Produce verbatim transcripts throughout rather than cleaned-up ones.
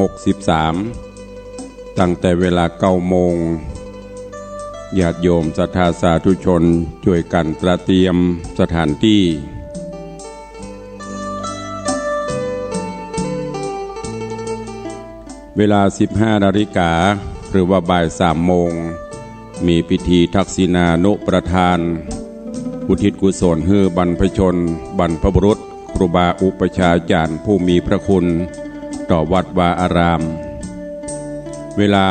หกสิบสาม ตั้งแต่เวลาเก้าโมง ญาติโยมศรัทธาสาธุชนจ้วยกั๋นตระเตรียมสถานตี้ เวลาสิบห้านาฬิกา หรือว่าบ่ายสามโมง มีพิธีทักษิณานุปทาน อุทิศกุศลหื้อบรรพชน บรรพบุรุษ ครูบาอุปัชฌาย์อาจ๋ารย์ผู้มีพระคุณต่อวัดวาอาราม เวลา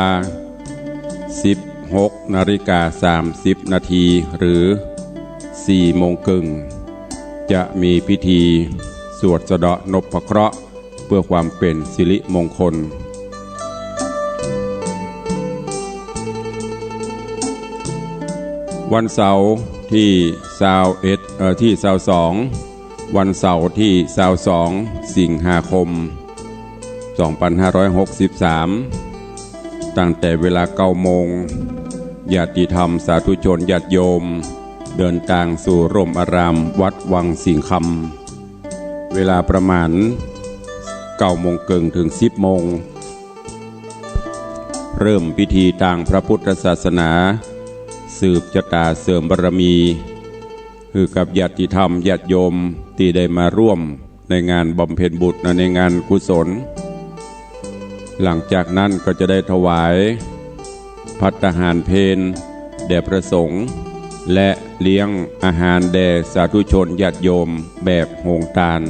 สิบหกนาฬิกาสามสิบนาที หรือสี่โมงครึ่ง จะมีพิธีสวดสะเดาะนพเคราะห์ เพื่อความเป๋นสิริมงคล วันเสาร์ที่ซาวเอ็ด เอ่อ ที่ซาวสอง วันเสาร์ที่ซาวสอง สิงหาคม สองพันห้าร้อยหกสิบสาม ตั้งแต่เวลาเก้าโมง ญาติธรรมสาธุชนญาติโยม เดินตางสู่ร่มอารามวัดวังสิงห์คำ เวลาประมาณเก้าโมงครึ่งถึงสิบโมง เริ่มพิธีตางพระพุทธศาสนา สืบจะต๋าเสริมบารมี หื้อกับญาติธรรมญาติโยมตี้ได้มาร่วมในงานบำเพ็ญบุญ ในงานกุศล หลังจากนั้นก็จะได้ถวายภัตตาหารเพลแด่พระสงฆ์ และเลี้ยงอาหารแด่สาธุชนญาติโยมแบบโฮงตาน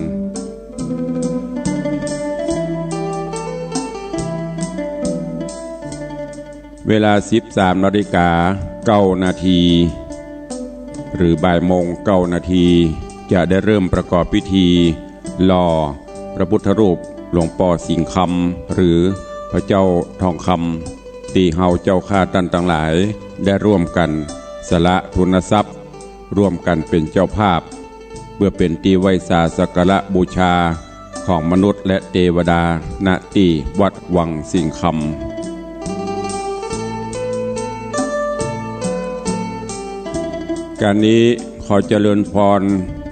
เวลาสิบสามนาฬิกาเก้านาที หรือบ่ายโมงเก้านาที จะได้เริ่มประกอบพิธีหล่อพระพุทธรูปหลวงป้อสิงห์คำ หรือพระเจ้าทองคำ ตี้เฮาเจ้าข้าต้านตังหลายได้ร่วมกั๋นสละทุนทรัพย์ ร่วมกั๋นเป๋นเจ้าภาพ เปื้อเป๋นตี้ไหว้สาสักการะบูชาของมนุษย์และเตวดา ณ ตี้วัดวังสิงห์คำ ก๋านนี้ขอเจริญพร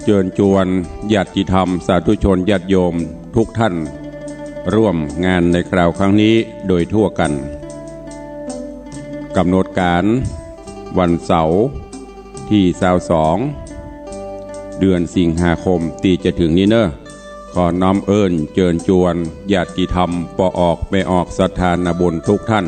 เจิญจวนญาติธรรมสาธุชนญาติโยมทุกท่าน ร่วมงานในคราวครั้งนี้โดยทั่วกั๋น ก๋ำหนดก๋านวันเสาร์ ตี้ซาวสอง เดือนสิงหาคมตี้จะเถิงนี้เน่อ ขอน้อมเอิ้นเจิญจวนญาติธรรมป้อออกแม่ออกศรัทธานาบุญทุกท่าน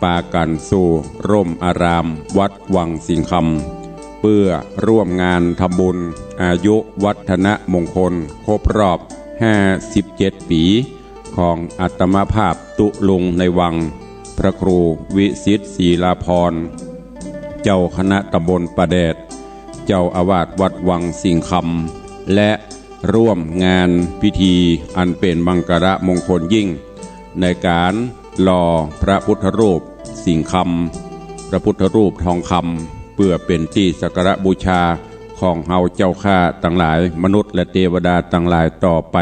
ปากั๋นสู่ร่มอารามวัดวังสิงห์คำ เปื้อร่วมงานทำบุญอายุวัฒนมงคลครบรอบห้าสิบเจ็ดปี๋ ของอาตมาภาพตุ๊ลุงในวัง พระครูวิสิทธิ์ศรีลาภรณ์ เจ้าคณะตำบลป่าแดด เจ้าอาวาสวัดวังสิงห์คำ และร่วมงานพิธีอันเป๋นมังคละมงคลยิ่ง ในก๋านหล่อพระพุทธรูปสิงห์คำ พระพุทธรูปทองคำ เปื้อเป๋นตี้สักการะบูชาของเฮาเจ้าข้าตังหลาย มนุษย์และเตวดาตังหลายต่อไป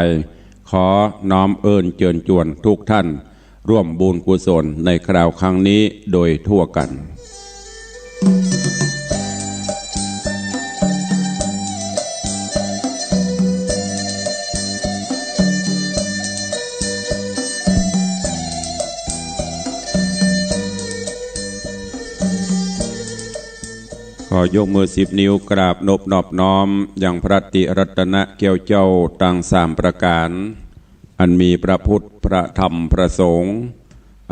ขอน้อมเอิ้นเจิญจวนทุกท่าน ร่วมบุญกุศลในคราวครั้งนี้โดยทั่วกั๋น ขอยกมือสิบนิ้วกราบนบนอบน้อมยังพระติรัตนะแก้วเจ้าตังสามประก๋าน อันมีพระพุทธ พระธรรม พระสงฆ์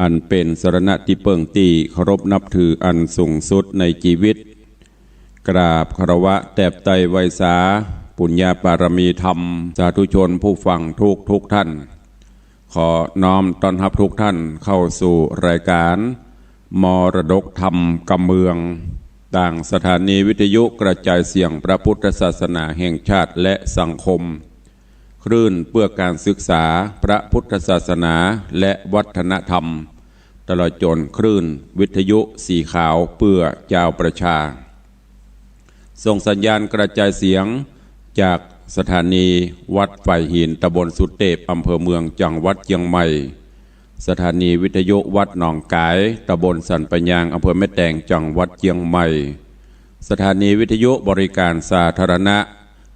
อันเป๋นสรณะตี้เปิ้งตี้เคารพนับถืออันสูงสุดในจีวิต กราบคารวะแตบไต้ไหว้สา ปุญญาบารมีธรรม สาธุชนผู้ฟังทุกทุกท่าน ขอน้อมต้อนฮับทุกท่านเข้าสู่รายก๋าน มรดกธรรมกำเมือง ตางสถานีวิทยุกระจายเสียงพระพุทธศาสนาแห่งชาติและสังคม คลื่นเพื่อการศึกษาพระพุทธศาสนาและวัฒนธรรม ตลอดจ๋นคลื่นวิทยุสีขาวเพื่อจาวประชา ส่งสัญญาณกระจายเสียงจากสถานีวัดฝายหิน ตำบลสุเตพ อำเภอเมือง จังหวัดเจียงใหม่ สถานีวิทยุวัดหนองก๋าย ตำบลสันป่ายาง อำเภอแม่แตง จังหวัดเจียงใหม่ สถานีวิทยุบริการสาธารณะ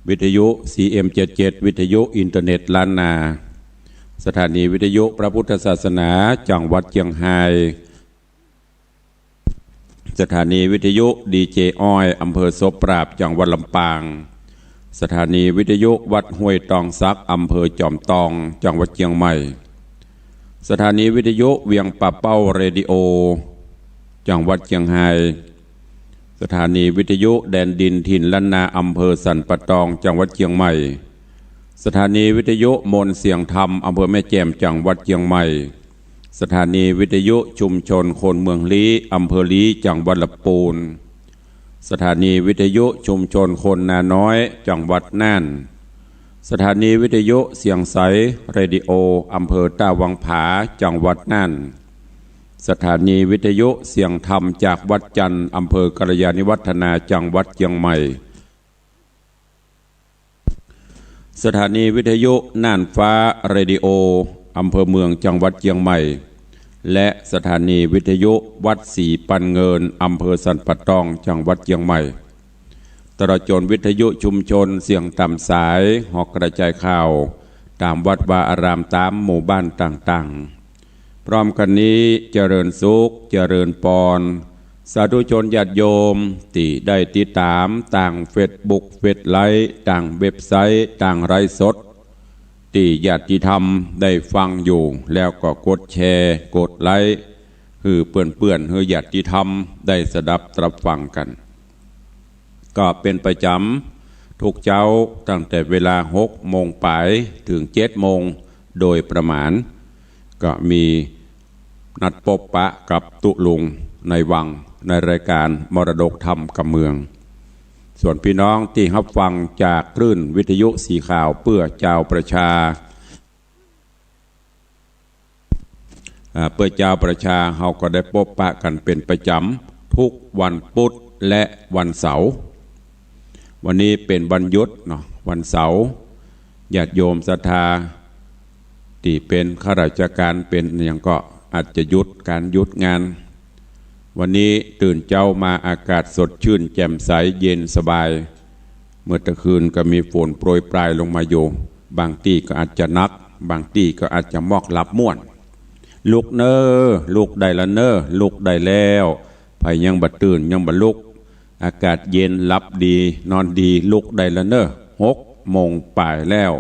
วิทยุ ซีเอ็มเจ็ดเจ็ด วิทยุอินเทอร์เน็ตล้านนา สถานีวิทยุพระพุทธศาสนาจังหวัดเจียงฮาย สถานีวิทยุดีเจอ้อย อำเภอโสปราบ จังหวัดลำปาง สถานีวิทยุวัดห้วยตองสัก อำเภอจอมตอง จังหวัดเจียงใหม่ สถานีวิทยุเวียงป่าเป้าเรดิโอ จังหวัดเจียงฮาย สถานีวิทยุแดนดินถิ่นล้านนา อำเภอสันป่าตอง จังหวัดเจียงใหม่ สถานีวิทยุมนต์เสียงธรรม อำเภอแม่แจ่ม จังหวัดเจียงใหม่ สถานีวิทยุชุมชนคนเมืองลี้ อำเภอลี้ จังหวัดลำปูน สถานีวิทยุชุมชนคนนาน้อย จังหวัดน่าน สถานีวิทยุเสียงใสเรดิโอ อำเภอต้าวังผา จังหวัดน่าน สถานีวิทยุเสียงธรรมจากวัดจันทร์ อำเภอกัลยาณิวัฒนา จังหวัดเจียงใหม่ สถานีวิทยุน่านฟ้าเรดิโอ อำเภอเมือง จังหวัดเจียงใหม่ และสถานีวิทยุวัดศรีปันเงิน อำเภอสันป่าตอง จังหวัดเจียงใหม่ ตลอดจ๋นวิทยุชุมชนเสียงต๋ามสาย หอกกระจายข่าวต๋ามวัดวาอาราม ต๋ามหมู่บ้านต่างๆ พร้อมกั๋นนี้ เจริญสุข เจริญปอน สาธุชนญาติโยมตี้ได้ติดต๋ามตางเฟซบุ๊ก เฟซไลฟ์ ตางเว็บไซต์ ตางไลฟ์สด ตี้ญาติธรรมได้ฟังอยู่ แล้วก็กดแชร์ กดไลค์ หื้อเปื้อนๆ หื้อญาติธรรมได้สดับตรับฟังกั๋น ก็เป๋นประจ๋ำทุกเจ๊า ตั้งแต่เวลาหกโมงป๋ายเถิงเจ็ดโมงโดยประมาณ ก็มีนัดปบปะกับตุ๊ลุงในวัง ในรายก๋านมรดกธรรมกำเมือง ส่วนปี้น้องตี้ฮับฟังจากคลื่นวิทยุสีขาวเปื้อจาวประชา อ่า เปื้อจาวประชา เฮาก็ได้ปบปะกั๋นเป๋นประจ๋ำทุกวันปุ๊ดและวันเสาร์ วันนี้เป๋นวันหยุดเนาะ วันเสาร์ ญาติโยมศรัทธาตี้เป๋นข้าราชก๋าน เป๋นอะหยังก็อาจจะหยุดก๋านหยุดงาน วันนี้ตื่นเจ๊ามาอากาศสดชื่นแจ่มใสเย็นสบาย เมื่อตะคืนก็มีฝนโปรยปรายลงมาอยู่ บางตี้ก็อาจจะหนัก บางตี้ก็อาจจะมอกหลับม่วน ลุกเน่อ ลุกได้ละเน่อ ลุกได้แล้ว ใผยังบ่ตื่นยังบ่ลุก อากาศเย็นหลับดีนอนดี ลุกได้ละเน่อ หกโมงป๋ายแล้ว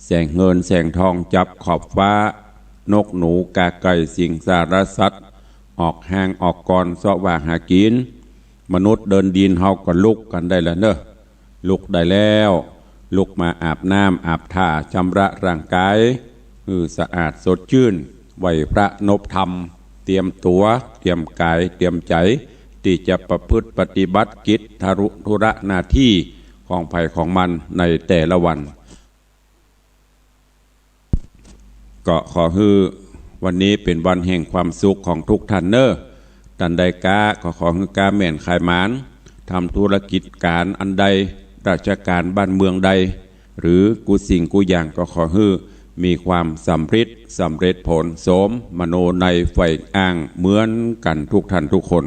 แสงเงินแสงทองจับขอบฟ้า นกหนูกาไก่สิงสารสัตว์ ออกฮางออกกรเซาะว่าหากิ๋น มนุษย์เดินดินเฮาก็ลุกกั๋นได้ละเน่อ ลุกได้แล้ว ลุกมาอาบน้ำอาบท่าชำระร่างก๋าย หื้อสะอาดสดชื่น ไหว้พระนบธรรม เตรียมตั๋ว เตรียมก๋าย เตรียมใจ๋ ตี้จะประพฤติปฏิบัติกิจธุระหน้าตี้ของใผของมันในแต่ละวัน ก็ขอหื้อวันนี้เป๋นวันแห่งความสุขของทุกท่านเน่อ ต้านใดก๊าก็ขอหื้อก๊าแม่นขายหมาน ทำธุรกิจก๋านอันใด ราชก๋านบ้านเมืองใด หรือกู้สิ่งกู้อย่างก็ขอหื้อมีความสำเร็จ สำเร็จผล สมมโนในใฝ่อ้างเหมือนกั๋นทุกท่านทุกคน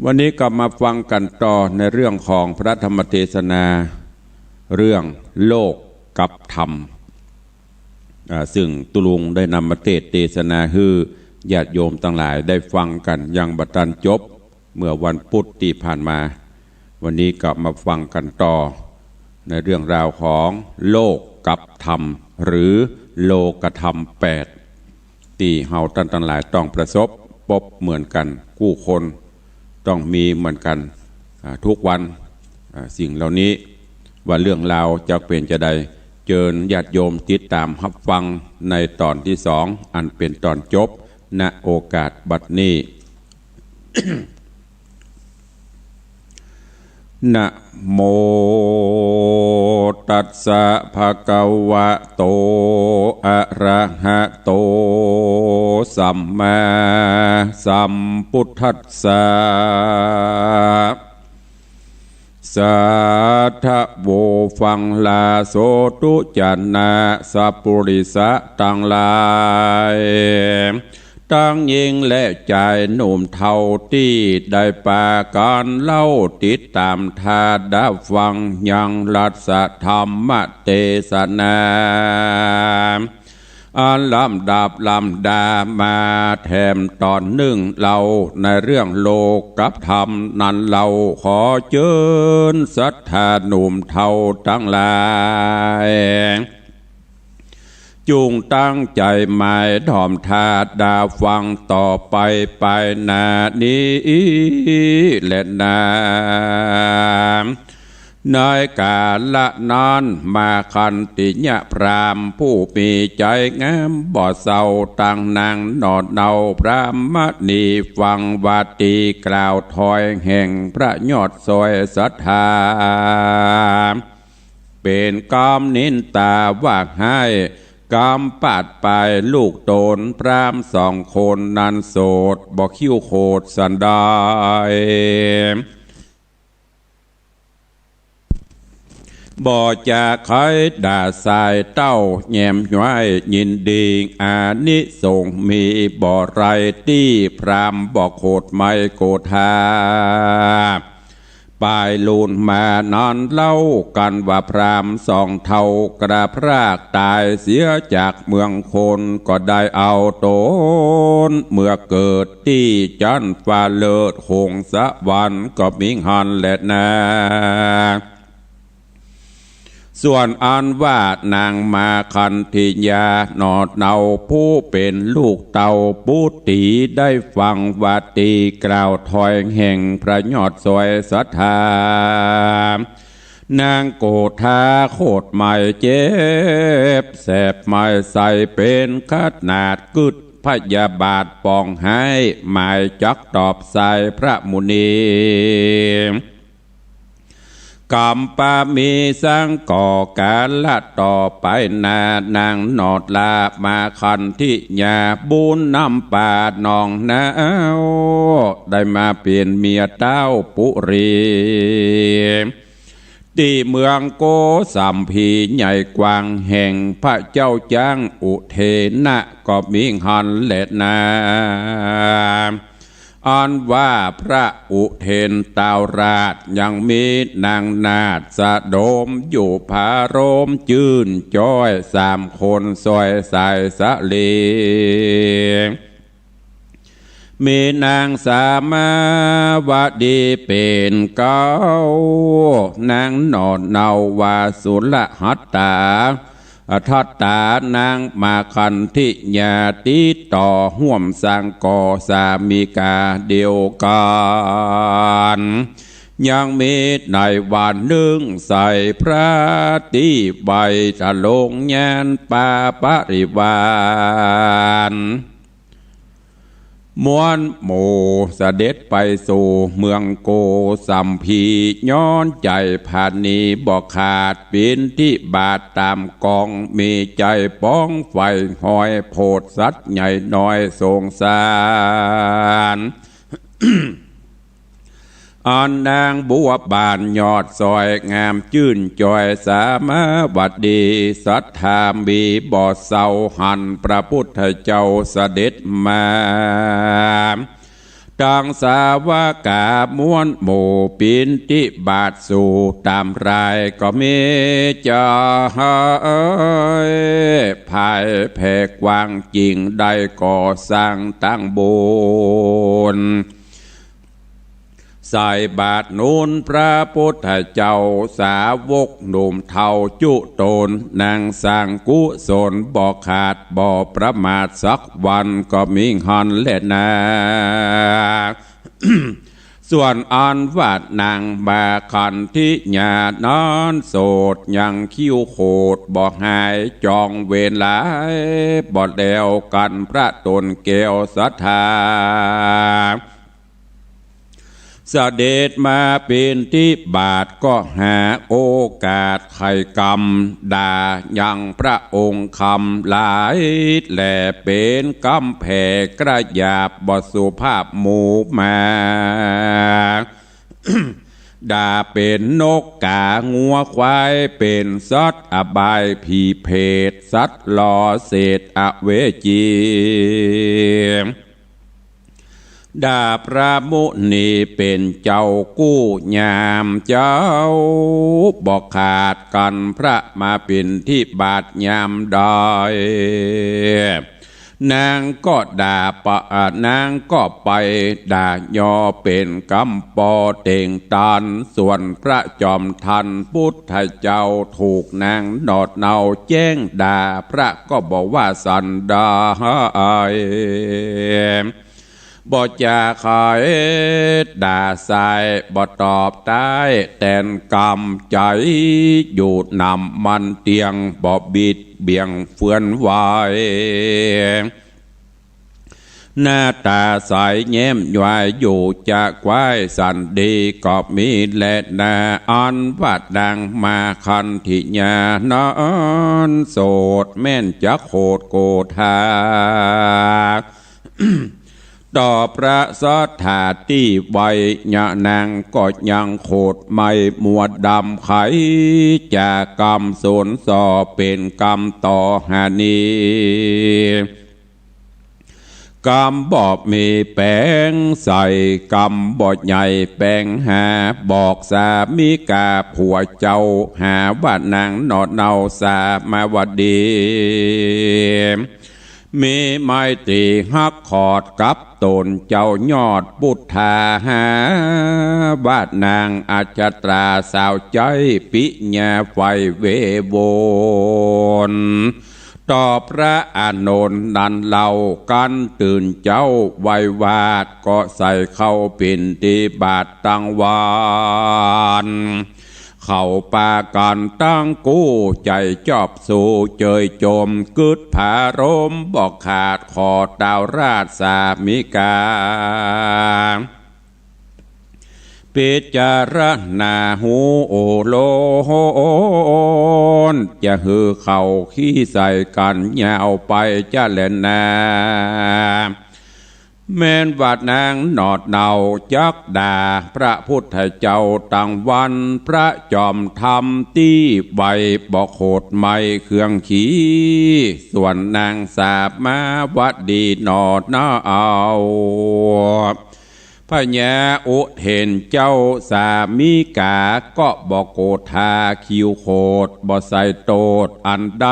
วันนี้ก็มาฟังกั๋นต่อในเรื่องของพระธรรมเทศนา เรื่องโลกกับธรรม อ่า ซึ่งตุ๊ลุงได้นำมาเตสน์เทศนาหื้อญาติโยมตังหลายได้ฟังกั๋นยังบ่ตันจบ เมื่อวันปุ๊ดตี้ผ่านมา วันนี้ก็มาฟังกั๋นต่อ ในเรื่องราวของโลกกับธรรม หรือโลกธรรมแปด ตี้เฮาต้านตังหลายต้องประสบปบเหมือนกั๋นกู้คน ต้องมีเหมือนกั๋น อ่า ทุกวัน อ่า สิ่งเหล่านี้ ว่าเรื่องราวจะเป๋นจาใด เจิญญาติโยมติดต๋ามฮับฟังในต๋อนตี้สอง อันเป๋นต๋อนจบ ณ โอกาสบัดนี้ นะโมตัสสะ ภะคะวะโต อะระหะโต สัมมาสัมพุทธัสสะ สาธุ ฟังลาโสตุ จะนะสัปปุริสะตังหลาย ตังญิงและจายหนุ่มเฒ่าตี้ได้ปากั๋นเล่า ติดต๋ามตาดาฟังยังรัตถธรรมเตสนา อันลำดับลำดามาแถมต๋อนนึ่งเล่า ในเรื่องโลกกับธรรมนั้นเล่า ขอเจิญศรัทธาหนุ่มเฒ่าตังหลาย จุ่งตั้งใจ๋หมายถ่อมตาดาฟังต่อไปไปหน้านี้แลนา ในกาละนั้น มาคันธิยะพราหมณ์ผู้มีใจ๋งามบ่เศร้า ตังนางหนอดเนาพราหมณี ฟังวาตีกล่าวถ้อยแห่งพระยอดสวยศรัทธา เป๋นกำนินตาว่าฮ้าย กำปาดปายลูกต๋นพราหมณ์สองคนนั้นโสด บ่คิ้วโขดสันดาย บ่จะใค่ด่าสายเต้า แย้มย้อยยินดี อานิสงส์มีบ่ไรตี้ พราหมณ์บ่โขดไมโกธา ปายลูนมานั้นเล่า กั๋นว่าพราหมณ์สองเฒ่ากระพรากต๋ายเสียจากเมืองคน ก็ได้เอาต๋นเมือเกิดตี้จั๊นฟ้าเลิศหงสวรรค์ ก็มิหั้นแลนา ส่วนอันว่านางมาคันธิยาหนอดเนาผู้เป๋นลูกเต้าปุตตี ได้ฟังวาตีกล่าวถ้อยแห่งพระยอดสวยศรัทธา นางโกธาโขดไมเจ็บแสบไมใสเป๋นขนาด กึ๊ดพยาบาทปองฮ้าย หมายจักตอบสายพระมุนี กำปะมีสังก่อกาละต่อไปหน้า นางหนอดลามาคันธิยา บุญนำปาน้องนาว ได้มาเป๋นเมียเต้าปุรี ตี้เมืองโกสัมพีใหญ่กว้าง แห่งพระเจ้าจ๊างอุเทนะ ก็มิหั้นแลนา อันว่าพระอุเทนตาวราชยังมีนางนาฏสะโดมอยู่ผาโรมจื้นจ้อยสามคนสวยสายสะเล มีนางสามาวดีเป๋นเก๊า นางหนอดเนาว่าสุรหัตตา ทัตตานางมาคันธิยา ติดต่อฮ่วมสังก่อสามิกาเดียวกั๋น ยังมีในวันนึ่งใส่พระตี้ไว้ตะลงญาณปาปริวาร ม้วนหมู่เสด็จไปสู่เมืองโกสัมพี ย้อนใจ๋ผานีบ่ขาด บิณฑิบาตต๋ามกอง มีใจ๋ป๋องใฝ่หอยโผดสัตว์ใหญ่น้อยสงสาร อันนางบัวบานยอดสวยงามจื้นจ้อยสามาวดี ศรัทธามีบ่เศร้า หันพระพุทธเจ้าเสด็จมา ตังสาวกาม้วนหมู่บิณฑิบาตสู่ต๋ามราย ก็มีใจ๋ภายแผ่กว้าง จึงได้ก่อสร้างตั้งบุญ ใส่บาตรหนุนพระพุทธเจ้า สาวกหนุ่มเฒ่าจุตน นางสร้างกุศลบ่ขาด บ่ประมาทสักวัน ก็มิหั้นแลนา ส่วนอันว่านางมาคันธิยานั้นโสดยังคิ้วโขดบ่หาย จองเวรหลายบ่แล้ว กั๋นพระต๋นแก้วศรัทธา เสด็จมาบิณฑิบาตก็หาโอกาสไขว่กำด่ายังพระองค์คำหลายแล เป๋นกำแผ่กระหยาบบ่สุภาพหมู่มา ดาบเป๋นนกก๋างัวควาย เป๋นสัตว์อบายผีเปรต สัตว์หล่อเศษอเวจี ดาบพระมุนีเป๋นเจ้ากู้ยามเจ๊า บ่ขาดกั๋นพระมาบิณฑบาตยามใด นางก็ด่าปะ อ่า นางก็ไปด่ายอเป๋นกำปอเต่งตาน ส่วนพระจอมทันปุทธเจ้า ถูกนางหนอดเหนาแจ้งด่า พระก็บ่ว่าสันใด บ่จาขายด่าสาย บ่ตอบใต้แตนกำ ใจ๋อยู่หนำมันเตียง บ่บิดเบี่ยงเฟือนไหว หน้าต๋าใสแย้มยวยอยู่ จะไหว้สันดีก็มีแลนา อันว่านางมาคันธิยานั้น โสดแม่นจักโขดโกธา ต่อพระสัตถาตี้ไวย ยะนางก็ยังโขดไหม้มัวดำไข จากกำสนส่อเป๋นกำต่อหานี้ กำบ่มีแป๋งใส่ กำบ่ใหญ่แป๋งหา บอกสามิกาผัวเจ้า หาว่านางหนอดเหนาสามาวดี มีไมตรีฮักขอดกับต๋นเจ้ายอดปุทธา หาว่านางอัจฉราสาวใจ๊ ปิญญาใฝ่เววล ต่อพระอานนท์นั้นเล่า กั๋นตื่นเจ๊าไหว้วาด ก็ใส่เข้าบิณฑบาตตังวัน เขาปากั๋นตังกู้ใจ๋จอบสู้เจยจม กึ๊ดผารมบ่ขาด ขอตาวราชสามิกา พิจารณาฮู้โอโลน จะหื้อเขาขี้ใส่กั๋นยาวไปจะแลนา แม่นว่านางหนอดเหนาจักด่าพระพุทธเจ้าตังวัน พระจอมธรรมตี้ไวยบ่โขดไหม้เครื่องขี้ ส่วนนางสามาวดีหนอดเหนา พญาอุเทนเจ้าสามิกาก็บ่โกธา คิวโขดบ่ใส่โต้ษอันใด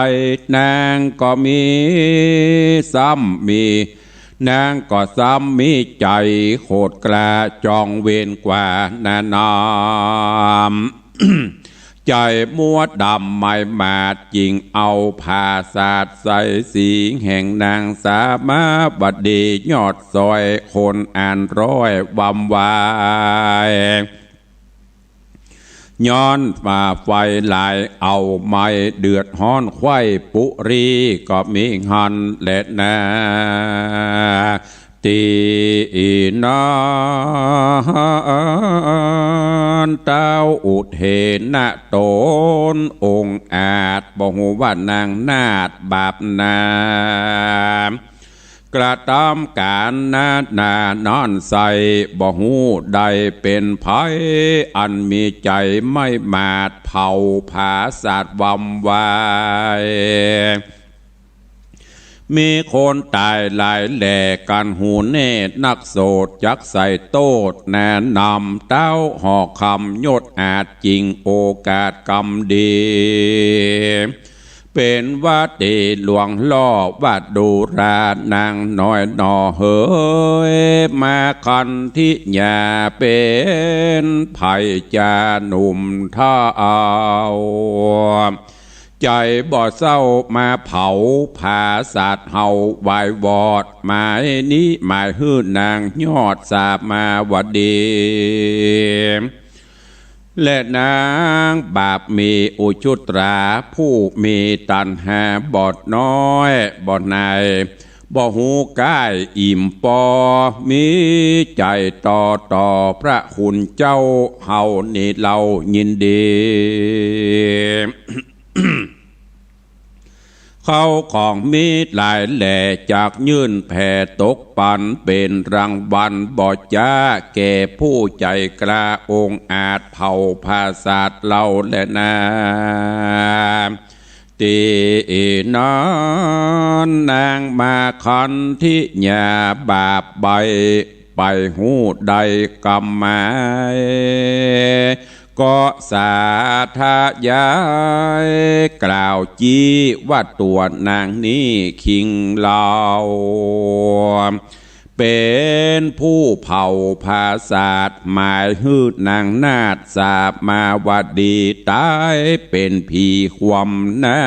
นางก็มีซ้ำมี นางก็ซ้ำมีใจ๋โขดกล้าจองเวรกว่านานาม ใจ๋มัวดำไม้หมาด จึงเอาผ้าสาดใส่สีแห่งนางสามาวดี ยอดซอยคนอันร้อยวำวาย ย้อนฝ่าไฟหลายเอาไหม้เดือดฮ้อนไขว้ปุรีก็มีหั้นแลนา ตี้นั้น ท้าวอุเทนะต๋นองอาจ บ่ฮู้ว่านางนาฏบาปนา กระตำก๋านนานานั้นใส่ บ่ฮู้ได้เป๋นใผ อันมีใจ๋ไม้หมาดเผาผาสาดวำวาย มีคนต๋ายหลายแหล่กั๋น ฮู้แน่นักโสดจักใส่โต้ษแนะนำ ท้าวหอกคำยศอาจ จึงโอกาสกำดี เป๋นวาตีหลวงล่อว่าดูรา นางน้อยหน่อเหย มาคันธิยาเป๋นใผจาหนุ่มเฒ่า ใจ๋บ่เศร้ามาเผาผาสาดเฮาวายวอด หมายนี้หมายหื้อนางยอดสามาวดี และนางบาปมีอุชุตรา ผู้มีตัณหาบอดน้อยบ่หนาย บ่ฮู้ก้ายอิ่มปอ มีใจ๋ต่อต่อพระคุณเจ้า เฮานี้เล่ายินดี ข เข้าของมีหลายแหล่ จักยื่นแผ่ตกปัน เป๋นรางวัลบ่จ๊า แก่ผู้ใจ๋กล้าองอาจเผ่าผาสาทเฮาแลนา ตี้นั้นนางมาคันธิยา บาปใบ้ไปฮู้ได้กำหมาย ก็สาธยายกล่าวจี๊ว่าตัวนางนี้คิงเฮา เป๋นผู้เผ่าผาสาท หมายหื้อนางนาฏสามาวดีต๋ายเป๋นผีคว่ำหน้า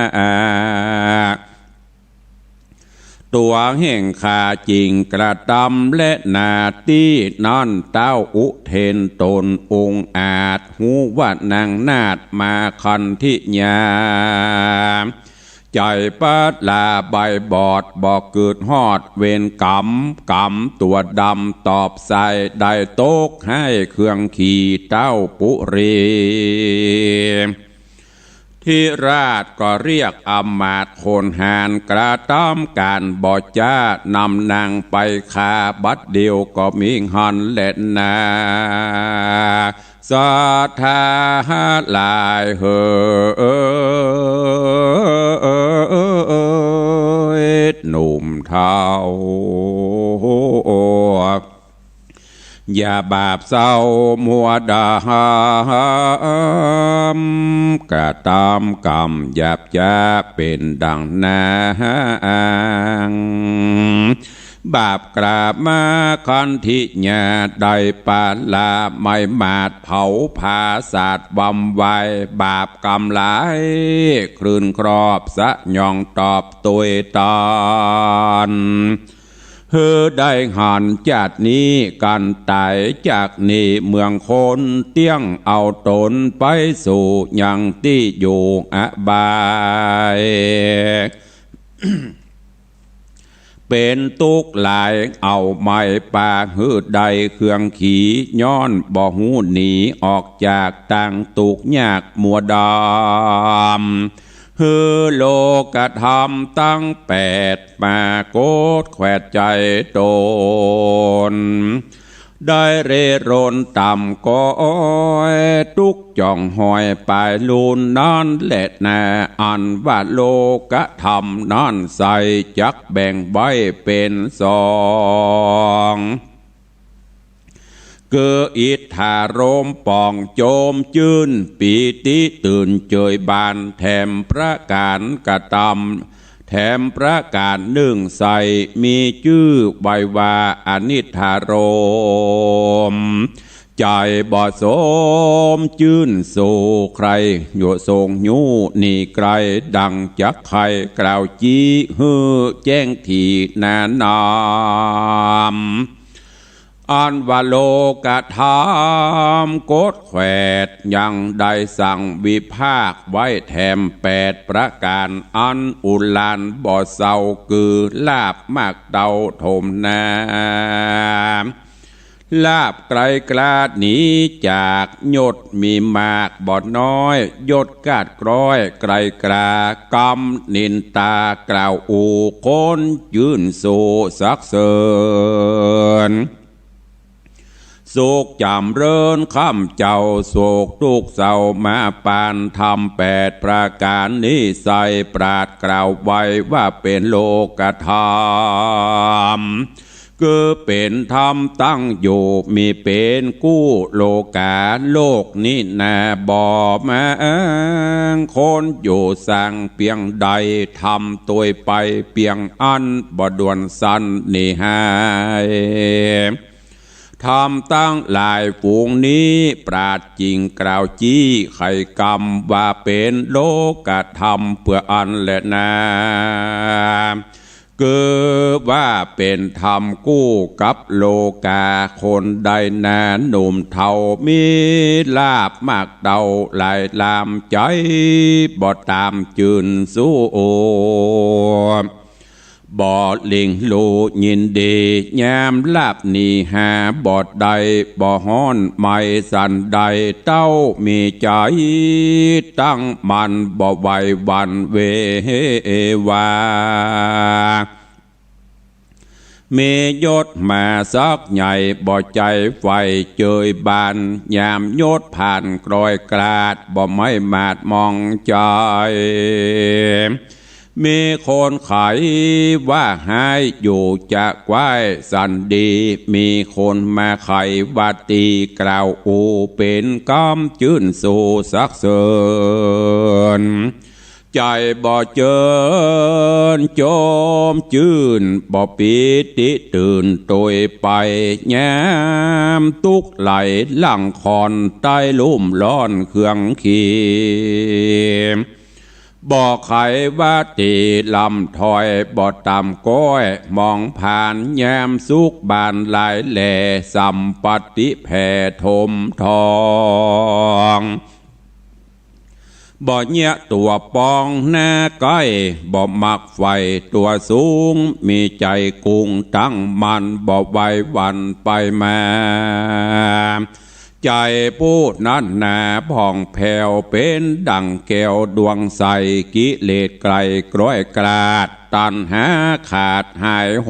ตั๋วแห่งข้าจิ่งกระตำแลนา ตี้นั้นเต้าอุเทนต๋นองอาจ ฮู้ว่านางนาฏมาคันธิยา ใจ๋ปลาใบ้บอด บ่กึ๊ดฮอดเวรก๋รรม ก๋รรมตั๋วดำตอบใส่ ได้ตกไห้เคืองขี่เต้าปุรี ธิราชก็เรียกอำมาตย์คนหาญ กระตำก๋านบ่จ๊า นำนางไปฆ่าบัดเดี่ยวก็มีหั้นแลนา ศรัทธาหลายเหย หนุ่มเฒ่า อย่าบาปเศร้ามัวดำ กระตำกรรมหยาบจ๊าเป๋นดังนาง บาปกล้ามาคันธิยา ได้ปาลาไม้มาดเผาผาสาทวำวาย บาปกรรมหลายคลื่นครอบสยองตอบตวยตอน หื้อได้หันจาตินี้กั๋นต๋าย จากนี้เมืองคนเตี้ยงเอาต๋นไปสู่ยังตี้อยู่อบาย เป๋นตุ๊กข์หลายเอาไม้ปาหื้อได้เครื่องขี่ ย้อนบ่ฮู้หนีออกจากตางตุ๊กข์ยากมัวดำ หื้อโลกธรรมตังแปด ปรากฏแขวดใจ๋ต๋น ได้เร่ร่อนต่ำก้อย ตุ๊กข์จ่องหอยปายลูนนั้นแลนา อันว่าโลกธรรมนั้นใส่ จักแบ่งไว้เป๋นสอง คืออิทธารมณ์ป่องโจมจื้น ปีติตื่นเจยบาน แถมประก๋านกระตำ แถมประก๋านนึ่งใส่ มีจื้อไว้ว่าอนิทธารมณ์ ใจ๋บ่สมจื้นสู่ใค่ โยทรงยู้หนีไก๋ ดังจักใค่กล่าวจี๊หื้อแจ้งถี่นานาม อันว่าโลกธรรมกฎแขวด ยังได้สั่งวิพากษ์ไว้แถมแปดประก๋าน อันอุลานบ่เศร้า คือลาภมากเต้าถมนา ลาภไกลกล้าหนีจาก ยศมีมากบ่น้อย ยศกาดกร้อยไกลกล้า กำนินตากล่าวอู้คนจื้นสู่สรรเสริญ สุขจ๋ำเริญค่ำเจ้า โศกตุ๊กข์เศร้ามาปาน ธรรมแปดประก๋านนี้ใส่ ปราชญ์กล่าวไว้ว่าเป๋นโลกธรรม คือเป๋นธรรมตั้งอยู่ มีเป๋นกู้โลก๋า โลกนี้นาบ่มาง คนอยู่สร้างเปียงใด ธรรมตวยไปเปียงอั้น บ่ด่วนสั้นหนีหาย ธรรมตังหลายฝูงนี้ ปราชญ์จิ่งกล่าวจี๊ไขกำ ว่าเป๋นโลกธรรมเปื้ออั้นแลนา คือว่าเป๋นธรรมกู้กับโลก๋า คนใดนาหนุ่มเฒ่า มีลาภมากเต้าหลายลาม ใจ๋บ่ต๋ามจื้นสู่ บ่เล็งลู่ยินดี ยามลาภนี้หาบ่ได้ บ่ฮ้อนไหม้สันใด เต้ามีใจ๋ตั้งมั่น บ่ไหวหวั่นเววา มียศมาสักใหญ่ บ่ใจ๋ใฝ่เจยบาน ยามยศผ่านกร้อยกราด บ่ไม้หมาดหมองใจ๋ มีคนใค่ว่าฮ้ายอยู่จะใก้สันดี มีคนมาใค่ว่าตี้กล่าวอู้ เป๋นกำจื้นสู่สรรเสริญ ใจ๋บ่เจิญโจมจื้น บ่ปีติตื่นตวยไป ยามตุ๊กข์ไหลหลั่งคลอน ใต้ลุ่มร้อนเคืองขี บ่ใค่ว่าตี้ลำถ้อย บ่ต่ำก้อยมองผ่าน ยามสุขบานหลายแล สัมปัตติแผ่ถมทอง บ่เยียะตั๋วปองหน้าใก้ บ่มักใฝ่ตั๋วสูง มีใจ๋กุ้งตั้งมั่น บ่ไหวหวั่นไปมา ใจ๋ผู้นั้นนาผ่องแผ้ว เป๋นดั่งแก้วดวงใส กิเลสไกลกร้อยกราด ตัณหาขาดหายโห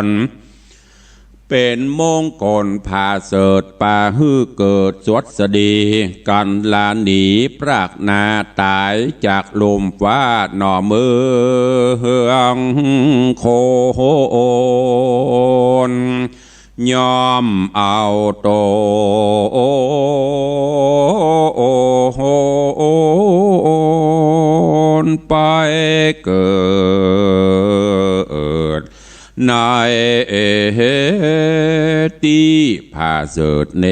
น เป๋นมงคลผาเสริฐ ปาหื้อเกิดสวัสดี กัลหนีปรากนาต๋าย จากลุ่มฟ้าหน่อเมืองโคน ย่อมเอาต๋นไปเกิด ในตี้ผาเสริฐเน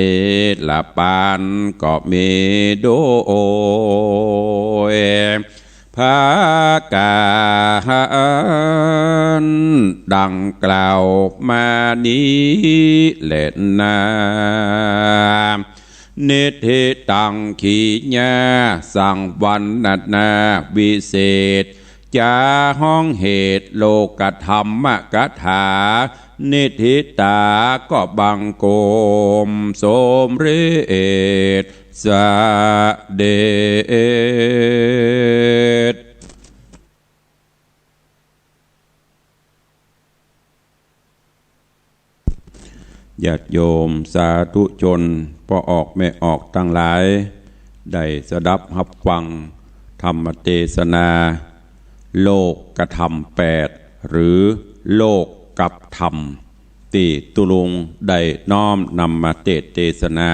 รปานก็มีโดย ผากาหารดั่งกล่าวมานี้แลนา นิทธิตัง ขีญา สังวรรณนาวิเศษ จ๋าฮ้องเหตุโลกธรรมกถา นิทธิตาก็บังคมสมเร็จเสด็จ ญาติโยมสาธุชน ป้อออกแม่ออกตังหลาย ได้สดับฮับฟังธรรมเตสนา โลกธรรมแปด หรือโลกกับธรรม ตี้ตุ๊ลุงได้น้อมนำมาเตสน์เตสนา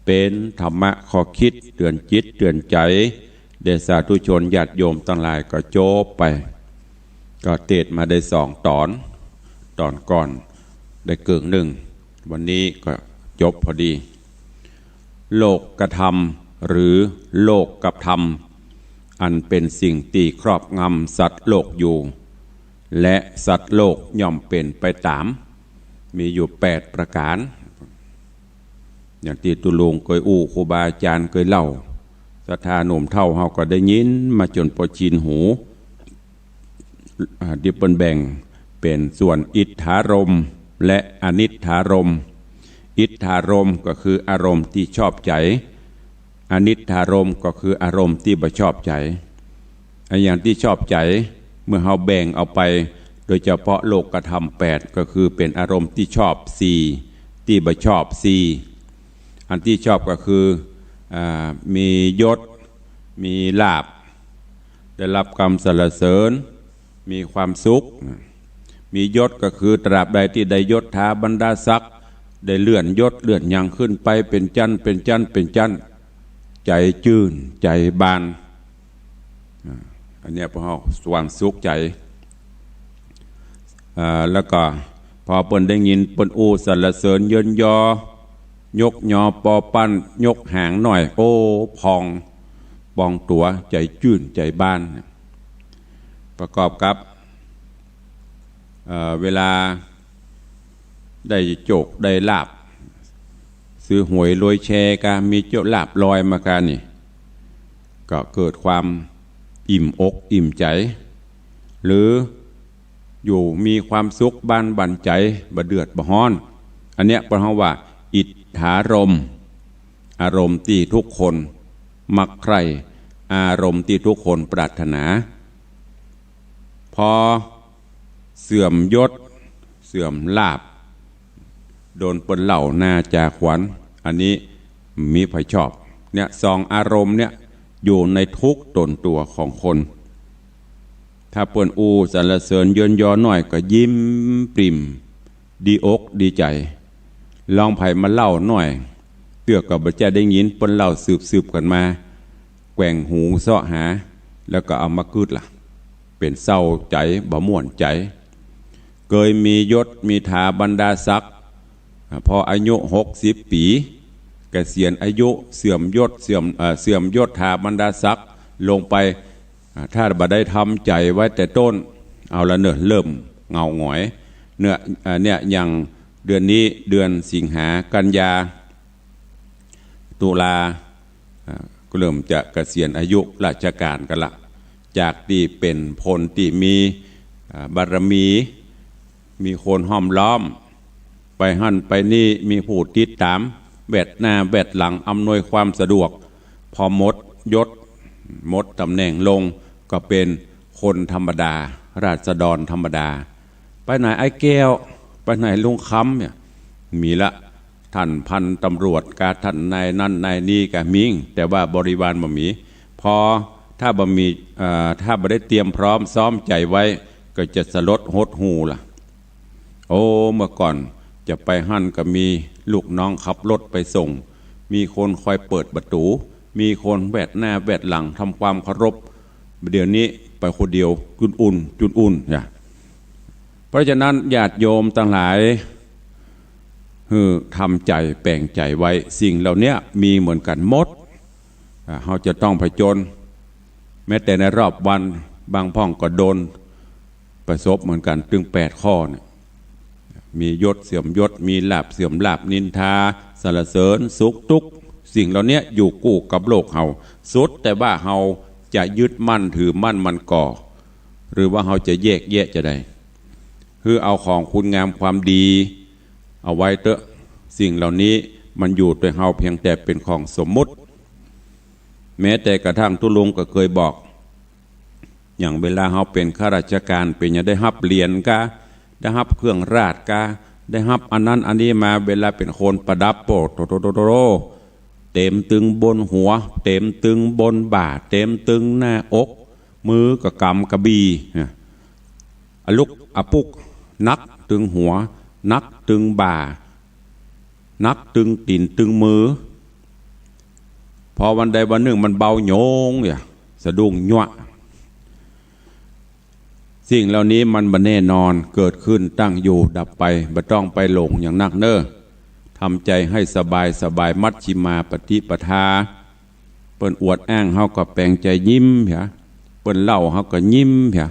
เป๋นธรรมะข้อคิดเตือนจิตเตือนใจ๋ แด่สาธุชนญาติโยมตังหลายก็จบไป ก็เตสน์มาได้สองต๋อน ต๋อนก่อนได้เกิ่งนึ่ง วันนี้ก็จบพอดี โลกธรรม หรือโลกกับธรรม อันเป๋นสิ่งตี้ครอบงำสัตว์โลกอยู่ และสัตว์โลกย่อมเป๋นไปต๋าม มีอยู่แปดประก๋าน อย่างตี้ตุ๊ลุงเกยอู้ ครูบาอาจ๋ารย์เกยเล่า ศรัทธาหนุ่มเฒ่าเฮาก็ได้ยินมาจ๋นปอชินหู อ่า ตี้เปิ้นแบ่งเป๋นส่วนอิทธารมณ์และอนิทธารมณ์ อิทธารมณ์ก็คืออารมณ์ตี้ชอบใจ๋ อนิทธารมณ์ก็คืออารมณ์ตี้บ่ชอบใจ๋ อะอย่างตี้ชอบใจ๋ เมื่อเฮาแบ่งเอาไป โดยเฉพาะโลกธรรมแปด ก็คือเป๋นอารมณ์ตี้ชอบสี่ ตี้บ่ชอบสี่ อันตี้ชอบก็คือ อ่า มียศ มีลาภ ได้ฮับกำสรรเสริญ มีความสุข มียศก็คือตราบใดตี้ได้ยศถาบรรดาศักดิ์ ได้เลื่อนยศเลื่อนหยังขึ้นไปเป๋นจั๊น เป๋นจั๊น เป๋นจั๊น ใจ๋จื้น ใจ๋บาน อ่า อันเนี้ยพวกเฮาความสุขใจ๋ อ่า แล้วก็พอเปิ้นได้ยินเปิ้นอู้สรรเสริญเยินยอ ยกยอปอปั้น ยกหางหน้อย โอ้ พอง ปองตั๋ว ใจ๋จื้น ใจ๋บาน ประกอบกับ เอ่อ เวลาได้โจคได้ลาภ ซื้อหวยรวยแชร์กา มีโจคลาภลอยมากานี่ ก็เกิดความอิ่มอกอิ่มใจ๋ หรืออยู่มีความสุขบ้านบั่นใจ๋ บ่เดือดบ่ฮ้อน อันเนี้ยเปิ้นฮ้องว่าอิทธารมณ์ อารมณ์ตี้ทุกคนมักใคร่ อารมณ์ตี้ทุกคนปรารถนา พอเสื่อมยศ เสื่อมลาภ โดนเปิ้นเล่าหน้าจ๋าขวัญ อันนี้มีใผชอบ เนี่ย สองอารมณ์เนี่ยอยู่ในทุกต๋นตั๋วของคน ถ้าเปิ้นอู้สรรเสริญเยินยอหน้อยก็ยิ้มปริ่ม ดีอกดีใจ๋ ลองใผมาเล่าหน้อย เตื้อก็บ่ใจ้ได้ยิน เปิ้นเล่าสืบๆ กั๋นมา แกว่งหูเซาะหา แล้วก็เอามากึ๊ดล่ะ เป๋นเศร้าใจ๋ บ่ม่วนใจ๋ เกยมียศมีถาบรรดาศักดิ์ อ่า พออายุหกสิบปี๋ เกษียณอายุ เสื่อมยศ เสื่อม เอ่อ เสื่อมยศถาบรรดาศักดิ์ลงไป อ่า ถ้าบ่ได้ทำใจ๋ไว้แต่ต้น เอาละเน่อ เริ่มเหงาหงอย เนี่ย อ่า เนี่ย อย่างเดือนนี้ เดือนสิงหา กันยา ตุลา อ่า ก็เริ่มจะเกษียณอายุราชก๋านกั๋นละ จากตี้เป๋นคนตี้มี อ่า บารมี มีคนห้อมล้อม ไปหั้นไปนี่ มีผู้ติดต๋าม แวดหน้าแวดหลัง อำนวยความสะดวก พอหมดยศ หมดต๋ำแหน่งลง ก็เป๋นคนธรรมดา ราษฎรธรรมดา ไปไหนไอ้แก้ว ไปไหนลุงคำเนี่ย มีละ ท่านพันตำรวจกา ท่านนายนั้นนายนี้กา มี แต่ว่าบริวารบ่มี พอถ้าบ่มี เอ่อ ถ้าบ่ได้เตรียมพร้อมซ้อมใจ๋ไว้ ก็จะสลดหดหู่ล่ะ โอ้ เมื่อก่อนจะไปหั้นก็มีลูกน้องขับรถไปส่ง มีคนคอยเปิดประตู๋ มีคนแวดหน้าแวดหลังทำความเคารพ เดี๋ยวนี้ไปคนเดียว จุนอุ่น จุนอุ่น นะ เพราะฉะนั้นญาติโยมตังหลาย หื้อทำใจ๋แป๋งใจ๋ไว้ สิ่งเหล่าเนี้ยมีเหมือนกั๋นหมด อ่า เฮาจะต้องผจญ แม้แต่ในรอบวัน บางพ่องก็โดนประสบเหมือนกั๋น ตึงแปดข้อเนี่ย มียศเสื่อมยศ มีลาภเสื่อมลาภ นินทา สรรเสริญ สุขทุกข์ สิ่งเหล่าเนี้ยอยู่กู้กับโลกเฮา สุดแต่ว่าเฮาจะยึดมั่นถือมั่นมันก่อ หรือว่าเฮาจะแยกแยะจาใด หื้อเอาของคุณงามความดีเอาไว้เต๊อะ สิ่งเหล่านี้มันอยู่ตวยเฮาเพียงแต่เป๋นของสมมุติ แม้แต่กระทั่งตุ๊ลุงก็เกยบอก อย่างเวลาเฮาเป๋นข้าราชก๋าน เป๋นหยังได้ฮับเหรียญกา ได้ฮับเครื่องราชกา ได้ฮับอันนั้นอันนี้มา เวลาเป๋นคนประดับ โอ้โธ่โธ่โธ่โธ่ เต๋มตึงบนหัว เต๋มตึงบนบ่า เต๋มตึงหน้าอก มือก็ก๋ำกระบี่นะ อะลุกอะปุก หนักตึงหัว หนักตึงบ่า หนักตึงตี๋นตึงมือ พอวันใดวันนึ่งมันเบาโหยงเนี่ย สะดุ้งยั้ว สิ่งเหล่านี้มันบ่แน่นอน เกิดขึ้นตั้งอยู่ดับไป บ่ต้องไปหลงอย่างนักเน่อ ทำใจ๋หื้อสบายสบาย มัชฌิมาปฏิปทา เปิ้นอวดอ้างเฮาก็แป๋งใจ๋ยิ้มเหีย เปิ้นเล่าเฮาก็ยิ้มเหีย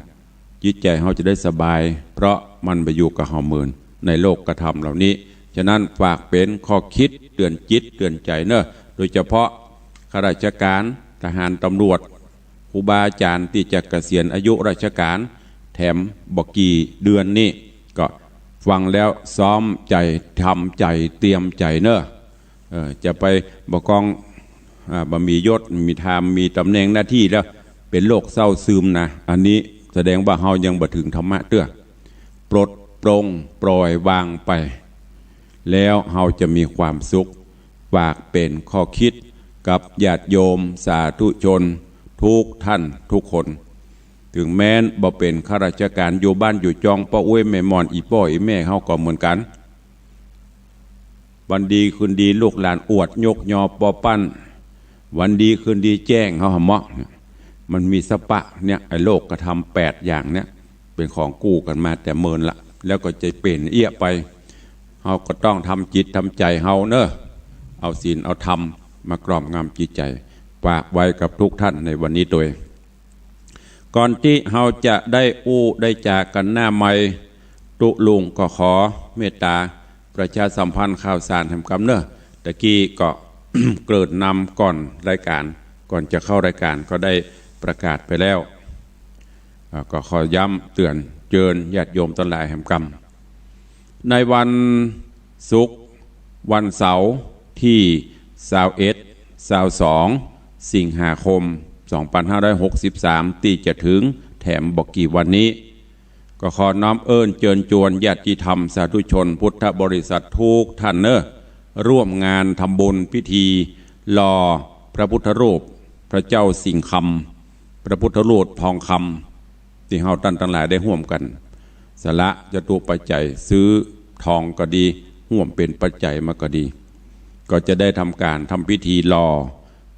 จิตใจ๋เฮาจะได้สบาย เพราะมันบ่อยู่กับเฮาเมินในโลกธรรมเหล่านี้ ฉะนั้นฝากเป๋นข้อคิดเตื๋อนจิตเตื๋อนใจ๋เน่อ โดยเฉพาะข้าราชก๋าน ทหาร ตำรวจ ครูบาอาจ๋ารย์ตี้จะเกษียณอายุราชก๋าน แถมบ่กี่เดือนนี้ ก็ฟังแล้วซ้อมใจ๋ ทำใจ๋ เตรียมใจ๋เน่อ เออ จะไปบ่กอง อ่า บ่มียศ มีธรรม มีต๋ำแหน่งหน้าตี้แล้ว เป๋นโรคเศร้าซึมนะ อันนี้แสดงว่าเฮายังบ่ถึงธรรมะเตื้อ ปลดปลงปล่อยวางไป แล้วเฮาจะมีความสุข ฝากเป๋นข้อคิดกับญาติโยมสาธุชนทุกท่านทุกคน ถึงแม้นบ่เป๋นข้าราชก๋าน อยู่บ้านอยู่จอง ป้ออุ๊ยแม่หม่อน อี่ป้ออี่แม่เฮาก็เหมือนกั๋น วันดีคืนดีลูกหลานอวดยกยอป้อปั้น วันดีคืนดีแจ้งเฮาหาเหมาะ มันมีสะปะเนี่ย ไอ้โลกธรรมแปดอย่างเนี่ย เป๋นของกู้กั๋นมาแต่เมินละ แล้วก็จะเป๋นเอี้ยไป เฮาก็ต้องทำจิตทำใจ๋เฮาเน่อ เอาศีลเอาธรรมมากล่อมงำจิตใจ๋ ฝากไว้กับทุกท่านในวันนี้ตวย ก่อนตี้เฮาจะได้อู้ได้จ๋ากั๋นหน้าไมค์ ตุ๊ลุงก็ขอเมตต๋าประชาสัมพันธ์ข่าวสารแหมกำเน่อ ตะกี้ก็ เกริ่นนำก่อนรายก๋าน ก่อนจะเข้ารายก๋านก็ได้ประกาศไปแล้ว อ่า ก็ขอย้ำเตือนเจิญญาติโยมตังหลายแหมกำ ในวันศุกร์ วันเสาร์ตี้ซาวเอ็ด ซาวสอง สิงหาคม สองปันห้าร้อยหกสิบสาม ตี้จะเถิงแถมบ่กี่วันนี้ ก็ขอน้อมเอิ้นเจิญจวนญาติธรรมสาธุชนพุทธบริษัทกู้ต้านเน่อ ร่วมงานทำบุญพิธีหล่อพระพุทธรูปพระเจ้าสิงห์คำ พระพุทธรูปทองคำ ตี้เฮาต้านตังหลายได้ฮ่วมกั๋น สละจตุปัจจัยซื้อทองก็ดี ฮ่วมเป๋นปัจจัยมาก็ดี ก็จะได้ทำก๋านทำพิธีหล่อ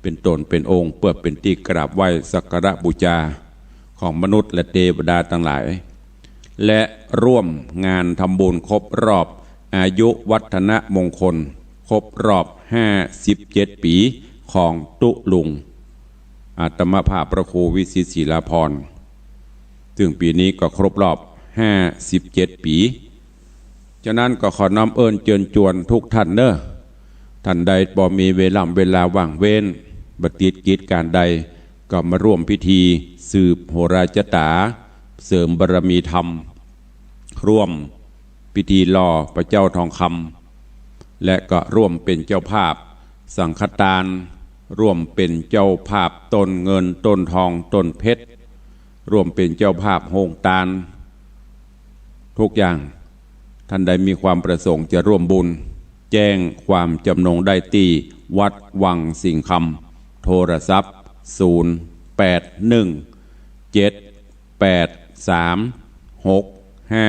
เป๋นต๋นเป๋นองค์ เปื้อเป๋นตี้กราบไหว้สักการะบูชาของมนุษย์และเตวดาตังหลาย และร่วมงานทำบุญครบรอบอายุวัฒนมงคล ครบรอบห้าสิบเจ็ดปี๋ของตุ๊ลุง อาตมาภาพพระครูวิสิตศิลาภรณ์ ซึ่งปี๋นี้ก็ครบรอบห้าสิบเจ็ดปี๋ ฉะนั้นก็ขอน้อมเอิ้นเจิญจวนกู้ต้านเน่อ ต้านใดบ่มีเวล่ำเวลาว่างเว้น บ่ติดกิจก๋านใด ก็มาร่วมพิธีสืบโหราจาต๋า เสริมบารมีธรรม ร่วมพิธีหล่อพระเจ้าทองคำ และก็ร่วมเป๋นเจ้าภาพสังฆตาน ร่วมเป๋นเจ้าภาพต้นเงินต้นทองต้นเพชร ร่วมเป๋นเจ้าภาพโฮงตาน กู้อย่าง ต้านใดมีความประสงค์จะร่วมบุญ แจ้งความจำนงได้ตี้วัดวังสิงห์คำ โทรศัพท์ ศูนย์แปดหนึ่งเจ็ดแปดสามหกห้า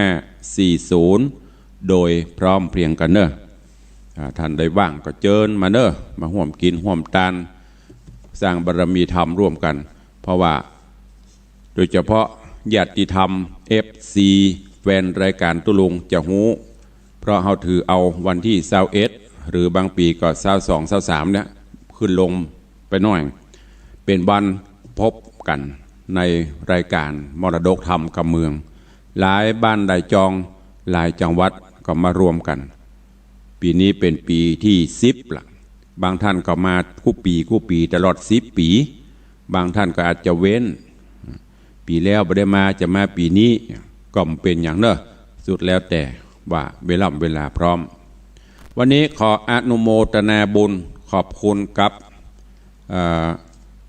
สี่ศูนย์ โดยพร้อมเพรียงกั๋นเน่อ อ่า ต้านใดว่างก็เจิญมาเน่อ มาฮ่วมกิ๋นฮ่วมตาน สร้างบารมีธรรมร่วมกั๋น เพราะว่า โดยเฉพาะญาติธรรม เอฟซี แฟนรายก๋านตุ๊ลุงจะฮู้ เพราะเฮาถือเอาวันตี้ซาวเอ็ด หรือบางปี๋ก็ซาวสอง ซาวสาม เนี่ย ขึ้นลงไปหน้อย เป๋นวันพบกั๋นในรายก๋านมรดกธรรมกำเมือง หลายบ้านหลายจอง หลายจังหวัดก็มารวมกั๋น ปี๋นี้เป๋นปี๋ตี้สิบละ บางต้านก็มากู้ปี๋กู้ปี๋ตลอดสิบปี๋ บางต้านก็อาจจะเว้น ปี๋แล้วบ่ได้มา จะมาปี๋นี้ ก็บ่เป๋นหยังเน่อ สุดแล้วแต่ว่าเวล่ำเวลาพร้อม วันนี้ขออนุโมทนาบุญขอบคุณกับ เอ่อ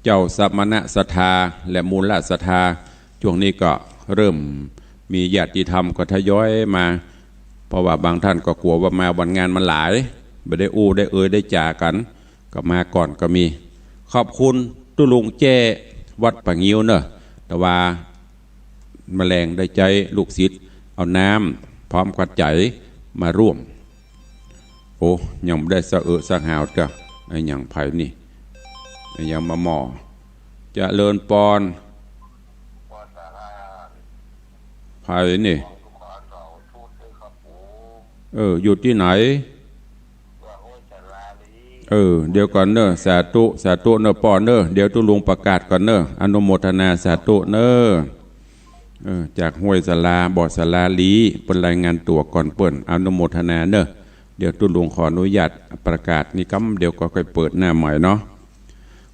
เจ้าสมณศรัทธาและมูลศรัทธา ช่วงนี้ก็เริ่มมีญาติธรรมก็ทยอยมา เพราะว่าบางต้านก็กั๋วว่ามาวันงานมันหลาย บ่ได้อู้ได้เอ่ยได้จ๋ากั๋น ก็มาก่อนก็มี ขอบคุณตุ๊ลุงแจ้วัดป่างิ้วเน่อ แต่ว่าแมลงได้ใจ๊ลูกศิษย์เอาน้ำพร้อมกับใจ๋มาร่วม โอ้ ยังบ่ได้สะเอิดสะหาวเตื้อ ไอ้หยังใผนี่ ไอ้หยังมาหม้อ เจริญปอน ใผนี่ เออ อยู่ตี้ไหน เออ เดี๋ยวก่อนเน่อ สาธุ สาธุเน่อป้อเน่อ เดี๋ยวตุ๊ลุงประกาศก่อนเน่อ อนุโมทนาสาธุเน่อ เออ จากห้วยสาลา บ่อสาลาลี เปิ้นรายงานตั๋วก่อนเปิ้น อนุโมทนาเน่อ เดี๋ยวตุ๊ลุงขออนุญาตประกาศนี่กำเดียวก็ค่อยเปิดหน้าใหม่เนาะ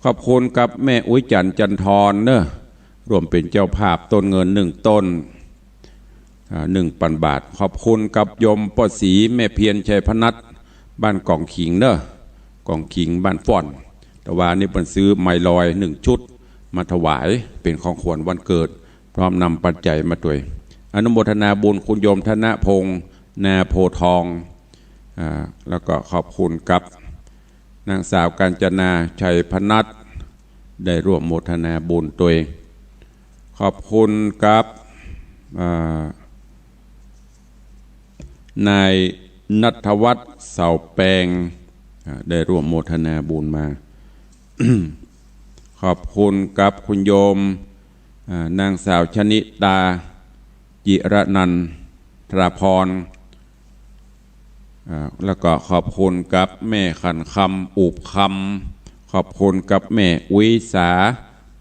ขอบคุณกับแม่อุ๊ยจันทร์ จันทร์ทรเน่อ ร่วมเป๋นเจ้าภาพต้นเงินหนึ่งต้น อ่า หนึ่งปันบาท ขอบคุณกับโยมป้อศรี แม่เพียร ชัยพนัส บ้านกองขิงเน่อ กองขิงบ้านฟ้อน แต่ว่านี่เปิ้นซื้อไมค์ลอยหนึ่งชุดมาถวายเป๋นของขวัญวันเกิด พร้อมนำปัจจัยมาตวย อนุโมทนาบุญคุณโยมธนพงษ์ นาโพธิ์ทอง อ่า แล้วก็ขอบคุณกับ นางสาวกาญจนา ชัยพนัส ได้ร่วมโมทนาบุญตวย ขอบคุณกับ อ่า นายณัฐวัฒน์ เสาแปง อ่า ได้ร่วมโมทนาบุญมา ขอบคุณกับคุณโยม อ่า นางสาวชนิตา จิรนันทราภรณ์ อ่า แล้วก็ขอบคุณกับแม่ขันคำ อุบคำ ขอบคุณกับแม่อุ๊ยสา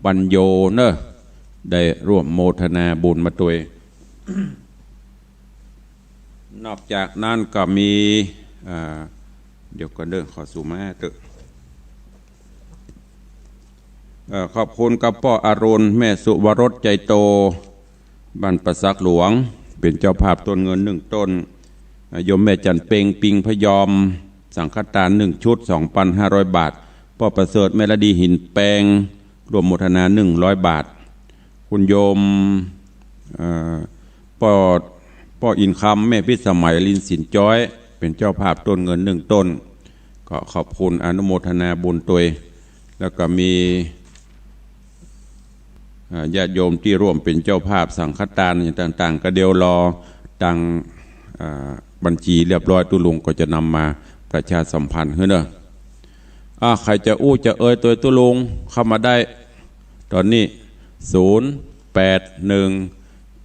ปัญโยเน่อ ได้ร่วมโมทนาบุญมาตวย นอกจากนั้นก็มี อ่า เดี๋ยวก่อนเด้อ ขอสูมาเต๊อะ เอ่อ ขอบคุณกับป้ออรุณ แม่สุวรส ใจโต บ้านป่าสักหลวง เป๋นเจ้าภาพต้นเงินหนึ่งต้น โยมแม่จันทร์เพ็ง ปิงพยอม สังฆทานหนึ่งชุด สองพันห้าร้อยบาท ป้อประเสริฐ แม่ละดี หินแปง ร่วมโมทนาหนึ่งร้อยบาท คุณโยม เอ่อ ป้อ ป้ออินคำ แม่พิสมัย ลินสินจ้อย เป๋นเจ้าภาพต้นเงินหนึ่งต้น ก็ขอบคุณอนุโมทนาบุญตวย แล้วก็มี อ่า ญาติโยมตี้ร่วมเป๋นเจ้าภาพสังฆทานอย่างต่างๆ ก็เดี๋ยวรอตัง อ่า บัญชีเรียบร้อย ตุ๊ลุงก็จะนำมาประชาสัมพันธ์หื้อเน่อ อ่า ใผจะอู้จะเอ่ยตวยตุ๊ลุงเข้ามาได้ ตอนนี้ ศูนย์ แปด หนึ่ง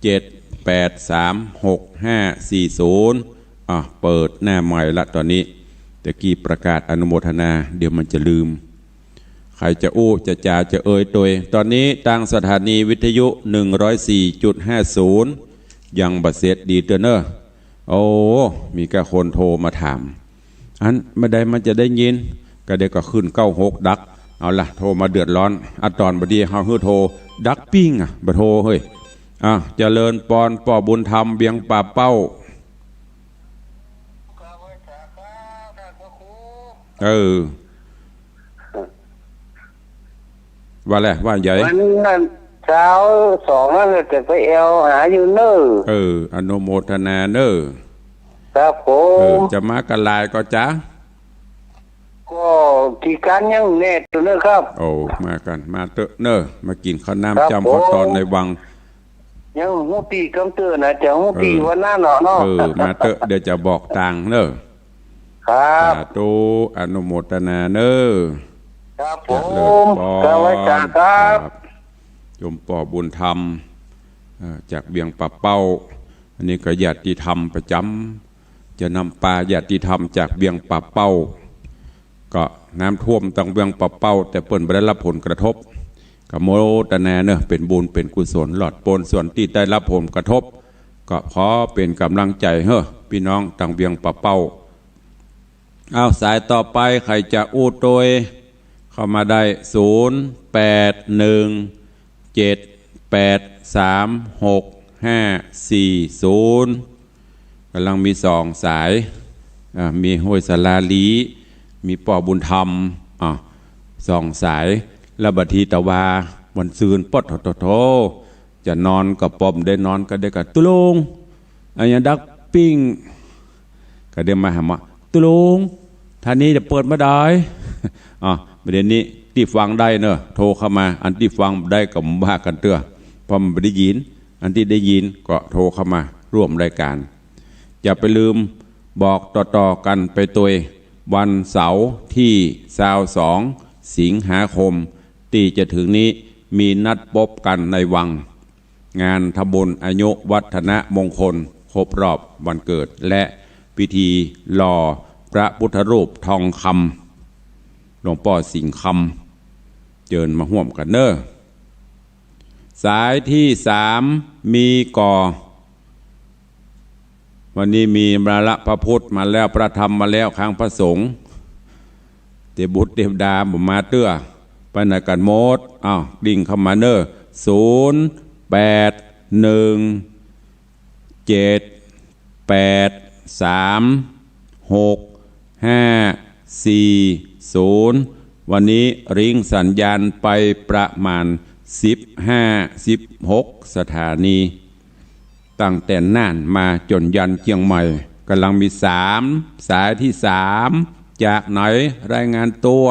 เจ็ด แปด สาม หก ห้า สี่ ศูนย์ อ่ะ เปิดหน้าใหม่ละตอนนี้ ตะกี้ประกาศอนุโมทนา เดี๋ยวมันจะลืม ใผจะอู้จะจ๋าจะเอ่ยตวย ตอนนี้ตางสถานีวิทยุ หนึ่งร้อยสี่จุดห้าศูนย์ ยังบ่เสร็จดีเตื้อเน่อ โอ้ มีก้าคนโทรมาถาม อันบ่าใดมันจะได้ยิน ก็เดี๋ยวก็ขึ้นเก้าหกดัก เอาละ โทรมาเดือดร้อน อะ ต๋อนบ่าดีเฮาหื้อโทร ดักปิ้งอะ บ่โทรเฮ้ย อ่ะ เจริญปอน ป้อบุญธรรม เวียงป่าเป้า เออ ว่าแหละ ว่าใหญ่ วันนั้นเช้าสองนั่นแหละ จะไปแอ่วหาอยู่เน่อ เออ อนุโมทนาเน่อ ครับผม เออ จะมากั๋นหลายก่อจ๊ะ ก็ตี้กั๋นยังแน่ตวยเน่อครับ โอ้ มากั๋น มาเต๊อะเน่อ มากิ๋นข้าวน้ำ ครับ จ้ำข้าวตอน ผม ในวัง ยังฮู้ตี้กำเตื้อนะ จะฮู้ตี้ เออ วันนั้นเนาะ เนาะ เออ มาเต๊อะ เดี๋ยวจะบอกตางเน่อ ครับ สาธุ อนุโมทนาเน่อ ครับผม เจริญปอน ครับ ไหว้สาครับ ครับ โยมป้อบุญธรรม เอ่อ จากเวียงป่าเป้า อันนี้ก็ญาติธรรมประจ๋ำ จะนำปาญาติธรรมจากเวียงป่าเป้า ก็น้ำท่วมตางเวียงป่าเป้า แต่เปิ้นบ่ได้รับผลกระทบ ก็โมทนาเน่อ เป๋นบุญเป๋นกุศล รอดป๊น ส่วนตี้ได้รับผลกระทบ ก็ขอเป๋นก๋ำลังใจ๋หื้อปี้น้องตางเวียงป่าเป้า เอา สายต่อไป ใผจะอู้ตวย เข้ามาได้ ศูนย์ แปด หนึ่ง เจ็ด แปด สาม หก ห้า สี่ ศูนย์ ก่ำลังมีสองสาย อ่า มีห้วยสาลาลี มีป้อบุญธรรม อ่า สองสาย แล้วบ่าทีตะวา วันซืน ปะโถ โถ โถ จะนอนก็ปอมได้นอน ก็ได้ก็ ตุ๊ลุง อะหยังดักปิ้ง ก็ได้มาหาว่า ตุ๊ลุง ท่านี้จะเปิดบ่าใด อ่ะ บ่าเดี่ยวนี้ตี้ฟังได้เน่อ โทรเข้ามา อันตี้ฟังบ่ได้ก็บ่ว่ากั๋นเตื้อ เพราะมันบ่ได้ยิน อันตี้ได้ยินก็โทรเข้ามาร่วมรายก๋าน อย่าไปลืมบอกต่อๆ กั๋นไปตวย วันเสาร์ตี้ซาวสอง สิงหาคม ตี้จะเถิงนี้ มีนัดปบกั๋นในวัง งานทำบุญอายุวัฒนมงคลครบรอบวันเกิด และพิธีหล่อพระพุทธรูปทองคำ หลวงป้อสิงห์คำ เจิญมาฮ่วมกั๋นเน่อ สายตี้สาม มีก่อ วันนี้มีมาละ พระพุทธมาแล้ว พระธรรมมาแล้ว ค้างพระสงฆ์ เตบุตรเตบดาบ่มาเตื้อ ไปไหนกั๋นหมด อ้าว กริ่งเข้ามาเน่อ ศูนย์ แปด หนึ่ง เจ็ด แปด สาม หก ห้า สี่ ศูนย์ วันนี้ริ้งสัญญาณไปประมาณ สิบห้า สิบหก สถานี ตั้งแต่น่านมาจ๋นยันเจียงใหม่ ก่ำลังมีสามสาย ตี้สาม จากไหน รายงานตั๋ว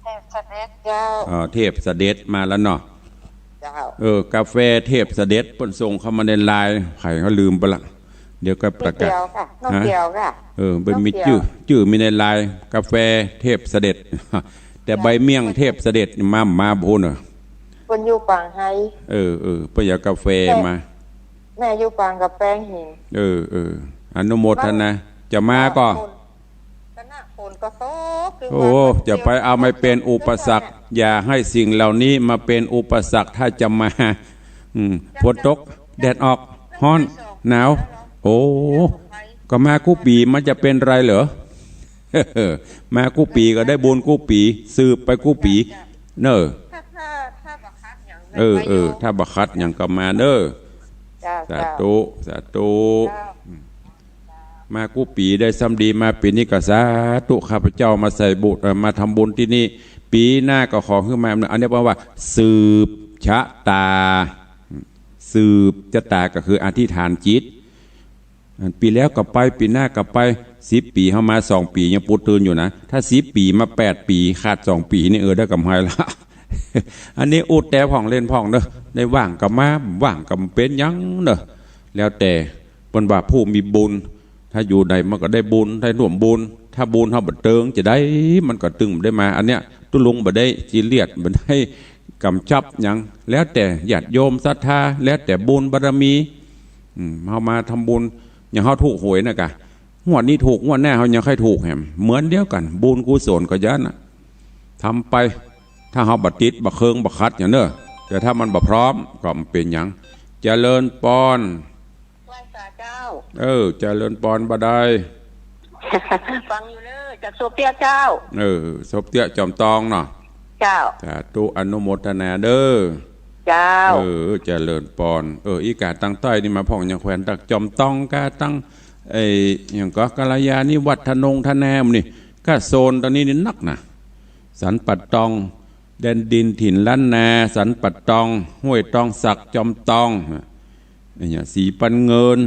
เทพเสด็จเจ้า เอ่อ เทพเสด็จมาแล้วเนาะ เจ้า เออ กาแฟเทพเสด็จเปิ้นส่งเข้ามาในไลน์ ใผก็ลืมไปละ เดี๋ยวก็ประกาศ น้องเกียวค่ะ น้องเกียวค่ะ ฮะ เออ เปิ้นมี น้องเกียว จื้อ จื้อมีในไลน์ กาแฟเทพเสด็จ แต่ใบเมี่ยงเทพเสด็จมา มาบ่ฮู้เน่อ เปิ้นอยู่ปางไฮ เออ เออ เปิ้นเอากาแฟมา แม่อยู่ปางกะแป้งหิน เออ เออ อนุโมทนา จะมาก่อ ฝน ก็น่ะ ฝนก็ตก โอ้ จะไปเอามาเป๋นอุปสรรค อย่าหื้อสิ่งเหล่านี้มาเป๋นอุปสรรค ถ้าจะมา อืม ฝนตก แดดออก ฮ้อน หนาว โอ้ ก็มากู้ปี๋ มันจะเป๋นไรเหรอ มากู้ปี๋ก็ได้บุญกู้ปี๋ สืบไปกู้ปี๋ เน่อ ถ้า ถ้า ถ้าบ่ขัดหยัง เออ เออ ถ้าบ่ขัดหยังก็มาเน่อ เจ้า สาธุ เจ้า สาธุ เจ้า อืม มากู้ปี๋ได้ซ้ำดี มาปี๋นี้ก็สาธุ ข้าพเจ้ามาใส่บุญ เอ่อ มาทำบุญตี้นี่ ปี๋หน้าก็ขอหื้อมา อันนี้แปลว่า สืบชะตา สืบชะตาก็คืออธิษฐานจิต ปี๋แล้วก็ไป ปี๋หน้าก็ไป สิบปี๋เฮามาสองปี๋ยังปูตื่นอยู่นะ ถ้าสิบปี๋มาแปดปี๋ ขาดสองปี๋นี่ เออ ได้กำไรละ อันนี้อู้แต่พ่องเล่นพ่องเนาะ ได้ว่างก็มา บ่ว่างก็บ่เป๋นหยังเนาะ แล้วแต่ เปิ้นว่าผู้มีบุญ ถ้าอยู่ใดมันก็ได้บุญ ได้ร่วมบุญ ถ้าบุญเฮาบ่เติงจะใดมันก็ตึงบ่ได้มา อันเนี้ยตุ๊ลุงบ่ได้ซีเรียส บ่ได้กำชับหยัง แล้วแต่ญาติโยมศรัทธา แล้วแต่บุญบารมี อืม เฮามาทำบุญ อย่างเฮาถูกหวยน่ะกะ งวดนี้ถูก งวดหน้าเฮายังใค่ถูกแหม เหมือนเดียวกั๋น บุญกุศลก็อย่างนั้นน่ะ ทำไป ถ้าเฮาบ่ติด บ่เคิง บ่ขัดหยังเนาะ แต่ถ้ามันบ่พร้อมก็บ่เป๋นหยัง เจริญปอน ไหว้สาเจ้า เออ เจริญปอนบ่ได้ ฟังอยู่เน้อ จากโซเปียะเจ้า เออ โซเปียะจอมตองเนาะ เจ้า สาธุ อนุโมทนาเน้อ เจ้า เออ เจริญปอน เออ อีก๋าตังใต้นี่มาพ่องยังแขวนตังจอมตองกาตัง ไอ้ หยังก็ กัลยาณิวัฒน์ ธนงธนา หมู่นี่ กาโซนตอนนี้นี่นักนะ สันป่าตอง แดนดินถิ่นล้านนา สันป่าตอง ห้วยตองสัก จอมตอง ไอ้เนี่ย สีปันเงิน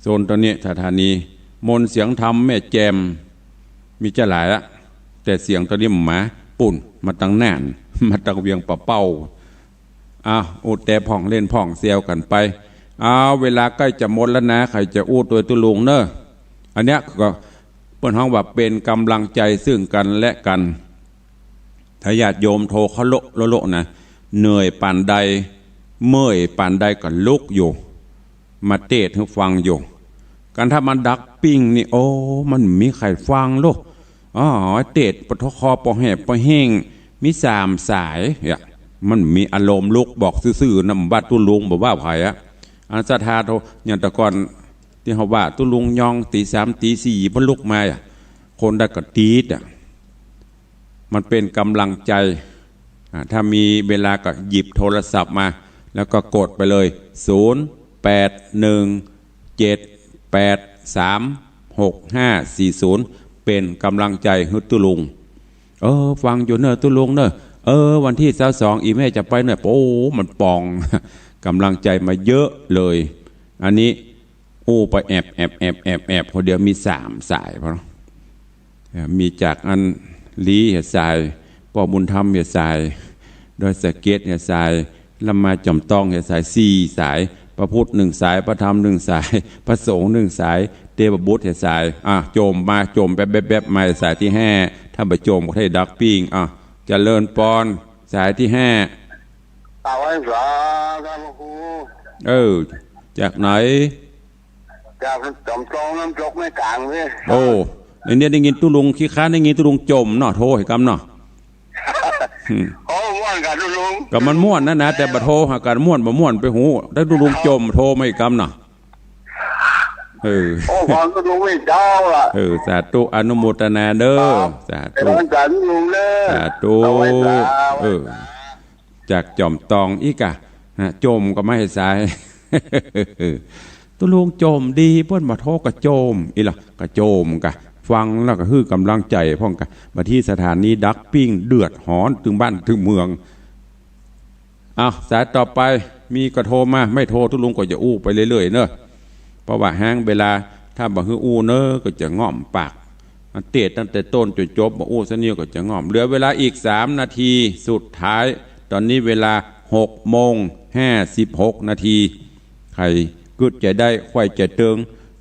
โซนตอนนี้ สถานี มนต์เสียงธรรม แม่แจ่ม มีจะหลายละ แต่เสียงตอนนี้บ่มา ปู๊น มาตังน่าน มาตังเวียงป่าเป้า อ้าว อู้แต่พ่องเล่นพ่องแซวกั๋นไป อ้าว เวลาใก้จะหมดแล้วนะ ใค่จะอู้ตวยตุ๊ลุงเนาะ อันเนี้ยก็เปิ้นฮ้องว่าเป๋นก๋ำลังใจ๋ซึ่งกั๋นและกั๋น ถ้าญาติโยมโทรเข้าโละโละโละนะ เหนื่อยป่านใด เมื่อยป่านใดก็ลุกอยู่ มาเตสน์หื้อฟังอยู่ กันถ้ามันดักปิ้งนี่ โอ้ มันบ่มีใผฟังโละ อ๋อ เตสน์ปะทะคอปอแหบปอแห้ง มีสามสาย เนี่ย มันบ่มีอารมณ์ลุก บอกซื่อๆ นะ บ่ว่าตุ๊ลุง บ่ว่าใผอะ อันศรัทธาโทร อย่างแต่ก่อนตี้เฮาว่าตุ๊ลุงยอง ตี๋สาม ตี๋สี่ เปิ้นลุกมาอะ คนได้ก็ตี๊ดอะ มันเป๋นก๋ำลังใจ๋ อ่า ถ้ามีเวลาก็หยิบโทรศัพท์มา แล้วก็กดไปเลย ศูนย์ แปด หนึ่ง เจ็ด แปด สาม หก ห้า สี่ ศูนย์ เป๋นก๋ำลังใจ๋หื้อตุ๊ลุง เออ ฟังอยู่เนาะตุ๊ลุงเนาะ เออ วันตี้ซาวสอง อี่แม่จะไปเนาะ โอ้ มันปอง ก๋ำลังใจ๋มาเยอะเลย อันนี้ อู้ไปแอบแอบแอบแอบแอบ คนเดียวมีสามสายพอเนาะ เอ่อ มีจากอันลีเหียสาย ป้อบุญธรรมเหียสาย ดอยสะเก็ดเหียสาย แล้วมาจอมตองเหียสาย สี่สาย พระพุทธหนึ่งสาย พระธรรมหนึ่งสาย พระสงฆ์หนึ่งสาย เตปบุตรเหียสาย อ่ะ โจมมา โจมแป๊บแป๊บแป๊บมาสายตี้ห้า ถ้าบ่โจมก็ได้ดักปิ้ง อ่ะ เจริญปอน สายตี้ห้า กราบไหว้สาท่านพระครู เออ จากไหน จากจอมตองน้ำตกแม่กลางนี่ โอ้ ในเนี่ยได้ยินตุ๊ลุง ขี้คร้านได้ยินตุ๊ลุงโจมเนาะ โทรหื้อก้ำเนาะ อืม โอ้ ม่วนกับตุ๊ลุง ก็มันม่วนนั่นนะ แต่บ่โทรหากั๋น ม่วนบ่ม่วนไปฮู้ ถ้าตุ๊ลุงโจมโทรมาหื้อก้ำเนาะ เออ โอ้ ฟังตุ๊ลุงไม่เจ้าล่ะ เออ สาธุ อนุโมทนาเด้อ ครับ สาธุ เจริญสาธุลุงเด้อ สาธุ เอาไว้สาธุ เออ จากจอมตองอีกอะ ฮะ โจมก็ไม่สาย ตุ๊ลุงโจมดี เปิ้นบ่โทรก็โจม อีหละก็โจมกะ ฟังแล้วก็หื้อก๋ำลังใจ๋พ่องกะ มาตี้สถานีดักปิ้งเดือดฮ้อนตึงบ้านตึงเมือง อ้าว สายต่อไป มีก็โทรมา ไม่โทรตุ๊ลุงก็จะอู้ไปเรื่อยๆ เนาะ เพราะว่าหางเวลา ถ้าบ่หื้ออู้เนาะ ก็จะง่อมปาก อันเตสน์ตั้งแต่ต้นจ๋นจบ บ่อู้สักนิดก็จะง่อม เหลือเวลาอีกสามนาที สุดท้าย ต๋อนนี้เวลาหกโมงห้าสิบหกนาที ใผกึ๊ดใจ๋ได้ ใค่ใจ๋เติง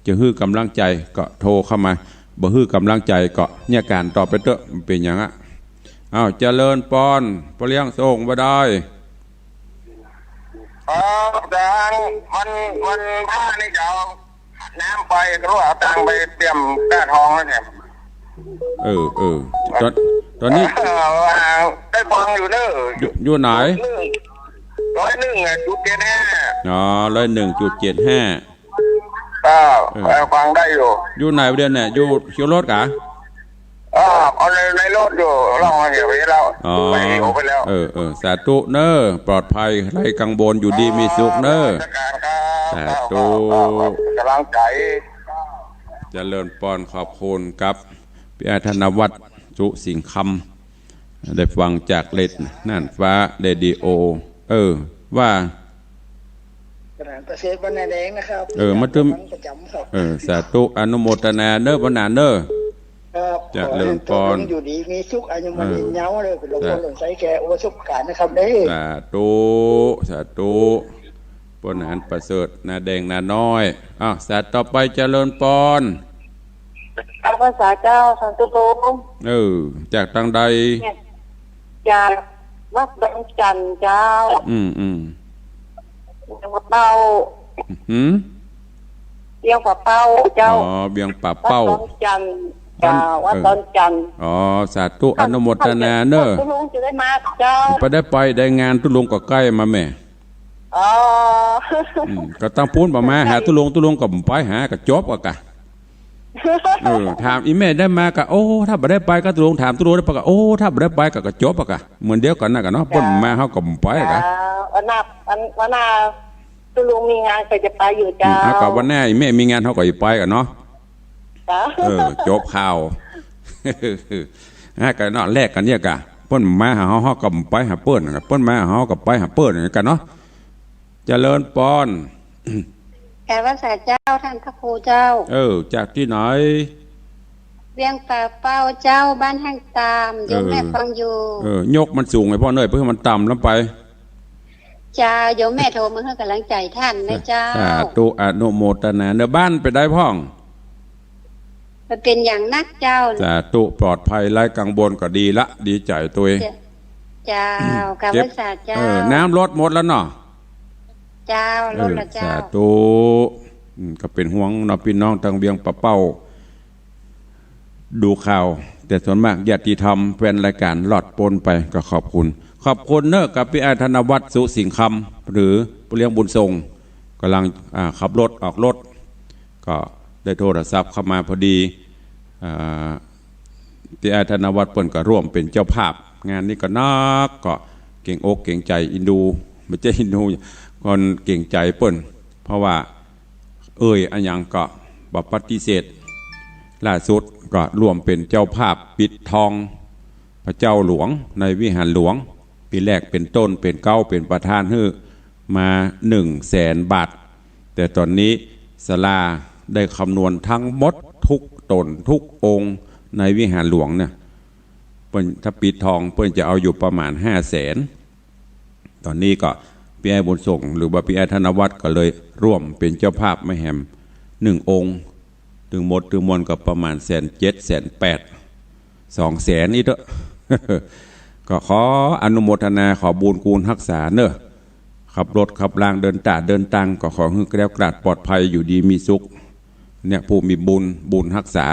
จะหื้อก๋ำลังใจ๋ก็โทรเข้ามา บ่หื้อก๋ำลังใจ๋ก็เยียะก๋านต่อไปเต๊อะ บ่เป๋นหยังอะ อ้าว เจริญปอน ป้อเลี้ยงส่งบ่ได้ เออ อาจ๋ารย์ วัน วันพระนี่จะเอาน้ำไป ก็รู้เอาตังค์ไปเตรียมก้าทองแล้วเนี่ย เออ เออ ต๋อน ต๋อนนี้ เออ ได้ฟังอยู่เน้อ อยู่ อยู่ไหน ร้อยหนึ่ง ร้อยหนึ่งอะ จุดเจ็ดห้า อ๋อ ร้อยหนึ่งจุดเจ็ดห้า ก็ เออ เออ ฟังได้อยู่ อยู่ไหนเดี๋ยวเนี่ย อยู่เขียวรถกะ เออ เอาใน ในรถอยู่ ลองมาเดี๋ยวไปแล้ว อ๋อ ไปอยู่ไปแล้ว เออ เออ สาธุเน้อ ปลอดภัย ไร้กังวล อยู่ดีมีสุขเน้อ ราชการครับ สาธุ ก๋ำลังใจ๋ เจริญปอน ขอบคุณครับ ปี้อ้ายธนวัฒน์ สุสิงห์คำ ได้ฟังจากเรด- น่านฟ้าเรดิโอ เออ ว่า ประเสริฐ บ้านนาแดงนะครับ เออ มาเถิง ประจ๋ำครับ เออ สาธุ อนุโมทนาเน้อ ป้อหนานเน้อ ครับ เจริญปอน ขอหื้ออยู่ดีมีสุข อายุมั่น เออ ยืนยาวเลย เป็นหลวงพ่อ สา- หลวงไส้แก่อุปสมบทนะครับเด้อ สาธุ สาธุ ป้อหนานประเสริฐ นาแดงนาน้อย อ้าว สายต่อไป เจริญปอน ข้าพเจ้า สาธุลุง เออ จากตางใด เนี่ย จากวัดดอนจั่นเจ้า อืม อืม เวียงป่าเป้า หืม เวียงป่าเป้าเจ้า อ๋อ เวียงป่าเป้า วัดดอนจั่นเจ้า วัด วัดดอนจั่น เออ อ๋อ สาธุ อนุโมทนาเน้อ ตุ๊ลุงจะได้มาเจ้า บ่ได้ไป ได้งานตุ๊ลุงก็ใก้มาแหม อ๋อ อืม ก็ตางปู๊นบ่มาหาตุ๊ลุง ตุ๊ลุงก็บ่ไปหา ก็จบอะกะ เออ ถามอี่แม่ได้มาก็ โอ้ ถ้าบ่ได้ไปก็ตุ๊ลุง ถามตุ๊ลุงได้ไปก็ โอ้ ถ้าบ่ได้ไปก็ ก็จบอะกะ เหมือนเดียวกั๋นน่ะกะเนาะ เปิ้นบ่มาเฮาก็บ่ไปอะกะ อ่า วันหน้า วัน วันหน้าตุ๊ลุงมีงานก็จะไปอยู่เจ้า อืม เอาก็วันหน้าอี่แม่มีงานเฮาก็จะไปกั๋นเนาะ เจ้า เออ จบข่าว ฮะ กะเนาะ แลกกั๋นเนี่ยกะ เปิ้นบ่มาหาเฮา เฮาก็บ่ไปหาเปิ้น เปิ้นมาหาเฮาก็ไปหาเปิ้นกั๋นเนาะ เจริญปอน กราบนมัสก๋านเจ้า ต้านพระครูเจ้า เออ จากตี้ไหน เวียงป่าเป้าเจ้า บ้านแห่งตาม โยมแม่ฟังอยู่ เออ ยกมันสูงไอ้ป้อเน้อ เปื้อหื้อมันต่ำล้ำไป เจ้า โยมแม่โทรมาหื้อก๋ำลังใจ๋ต้านนะเจ้า สาธุ อนุโมทนาเน้อ บ้านเป๋นใดพ่อง บ่เป๋นหยังนักเจ้า สาธุ ปลอดภัยไร้กังวลก็ดีละ ดีใจ๋ตวย เจ้า เจ้า กราบนมัสก๋านเจ้า เออ น้ำลดหมดแล้วเนาะ เจ้า ลดแล้วเจ้า เออ สาธุ อืม ก็เป๋นห่วงเนาะ ปี้น้องตางเวียงป่าเป้า ดูข่าว แต่ส่วนมากญาติธรรมแฟนรายก๋านรอดป๊นไป ก็ขอบคุณ ขอบคุณเน้อ กับปี้อ้ายธนวัฒน์ สุสิงห์คำ หรือป้อเลี้ยงบุญส่ง ก๋ำลัง อ่า ขับรถออกรถ ก็ได้โทรศัพท์เข้ามาพอดี อ่า ปี้อ้ายธนวัฒน์เปิ้นก็ร่วมเป๋นเจ้าภาพงานนี้ก็นัก ก็เกรงอกเกรงใจ๋อินดู บ่ใจ้อินดู ก็เกรงใจ๋เปิ้น เพราะว่า เอ่ยอะหยังก็บ่ปฏิเสธ ล่าสุดก็ร่วมเป๋นเจ้าภาพปิดทองพระเจ้าหลวงในวิหารหลวง ปี๋แรกเป๋นต้น เป๋นเก๊า เป๋นประธานหื้อมาหนึ่งแสนบาท แต่ต๋อนนี้ศาลาได้คำนวณทั้งหมดทุกต๋นทุกองค์ในวิหารหลวงเนี่ย เปิ้น ถ้าปิดทองเปิ้นจะเอาอยู่ประมาณห้าแสน ต๋อนนี้ก็ปี้อ้ายบุญส่ง หรือว่าปี้อ้ายธนวัฒน์ก็เลยร่วมเป๋นเจ้าภาพมาแหมหนึ่งองค์ ตึงหมดตึงมวลก็ประมาณแสนเจ็ด แสนแปด สองแสนอี้เต๊อะ ก็ขออนุโมทนา ขอบุญกู๋ฮักษาเน้อ ขับรถขับรางเดินต๋าเดินตังก็ขอหื้อแคล้วคลาดปลอดภัยอยู่ดีมีสุข เนี่ย ผู้มีบุญ บุญฮักษา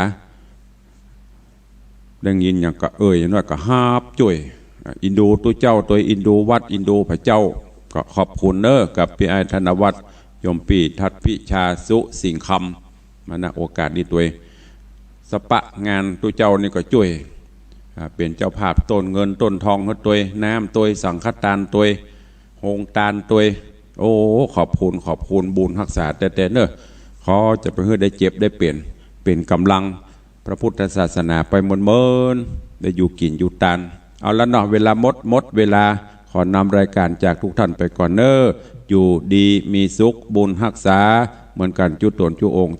ได้ยินหยังก็เอ่ยน้อยก็ฮับจ้วย อ่ะ อินดูตุ๊เจ้าตวย อินดูวัด อินดูพระเจ้า ก็ขอบคุณเน้อ กับปี้อ้ายธนวัฒน์ โยมปี้ทัดพิชา สุสิงห์คำ มา ณ โอกาสนี้ตวย สะปะงานตุ๊เจ้านี่ก็จ้วย อ่า เป๋นเจ้าภาพต้นเงินต้นทองหื้อตวย น้ำตวย สังฆตานตวย โฮงตานตวย โอ้ ขอบคุณ ขอบคุณ บุญฮักษาแต๊ๆ เน้อ ขอจะไปหื้อได้เจ็บได้เป๋น เป๋นก๋ำลัง พระพุทธศาสนาไปเมินๆ ได้อยู่กิ๋นอยู่ตาน เอาละเนาะ เวลาหมด หมดเวลา ขอนำรายก๋านจากทุกท่านไปก่อนเน้อ อยู่ดีมีสุข บุญฮักษา เหมือนกั๋นจุ๊ต๋นจุ๊องค์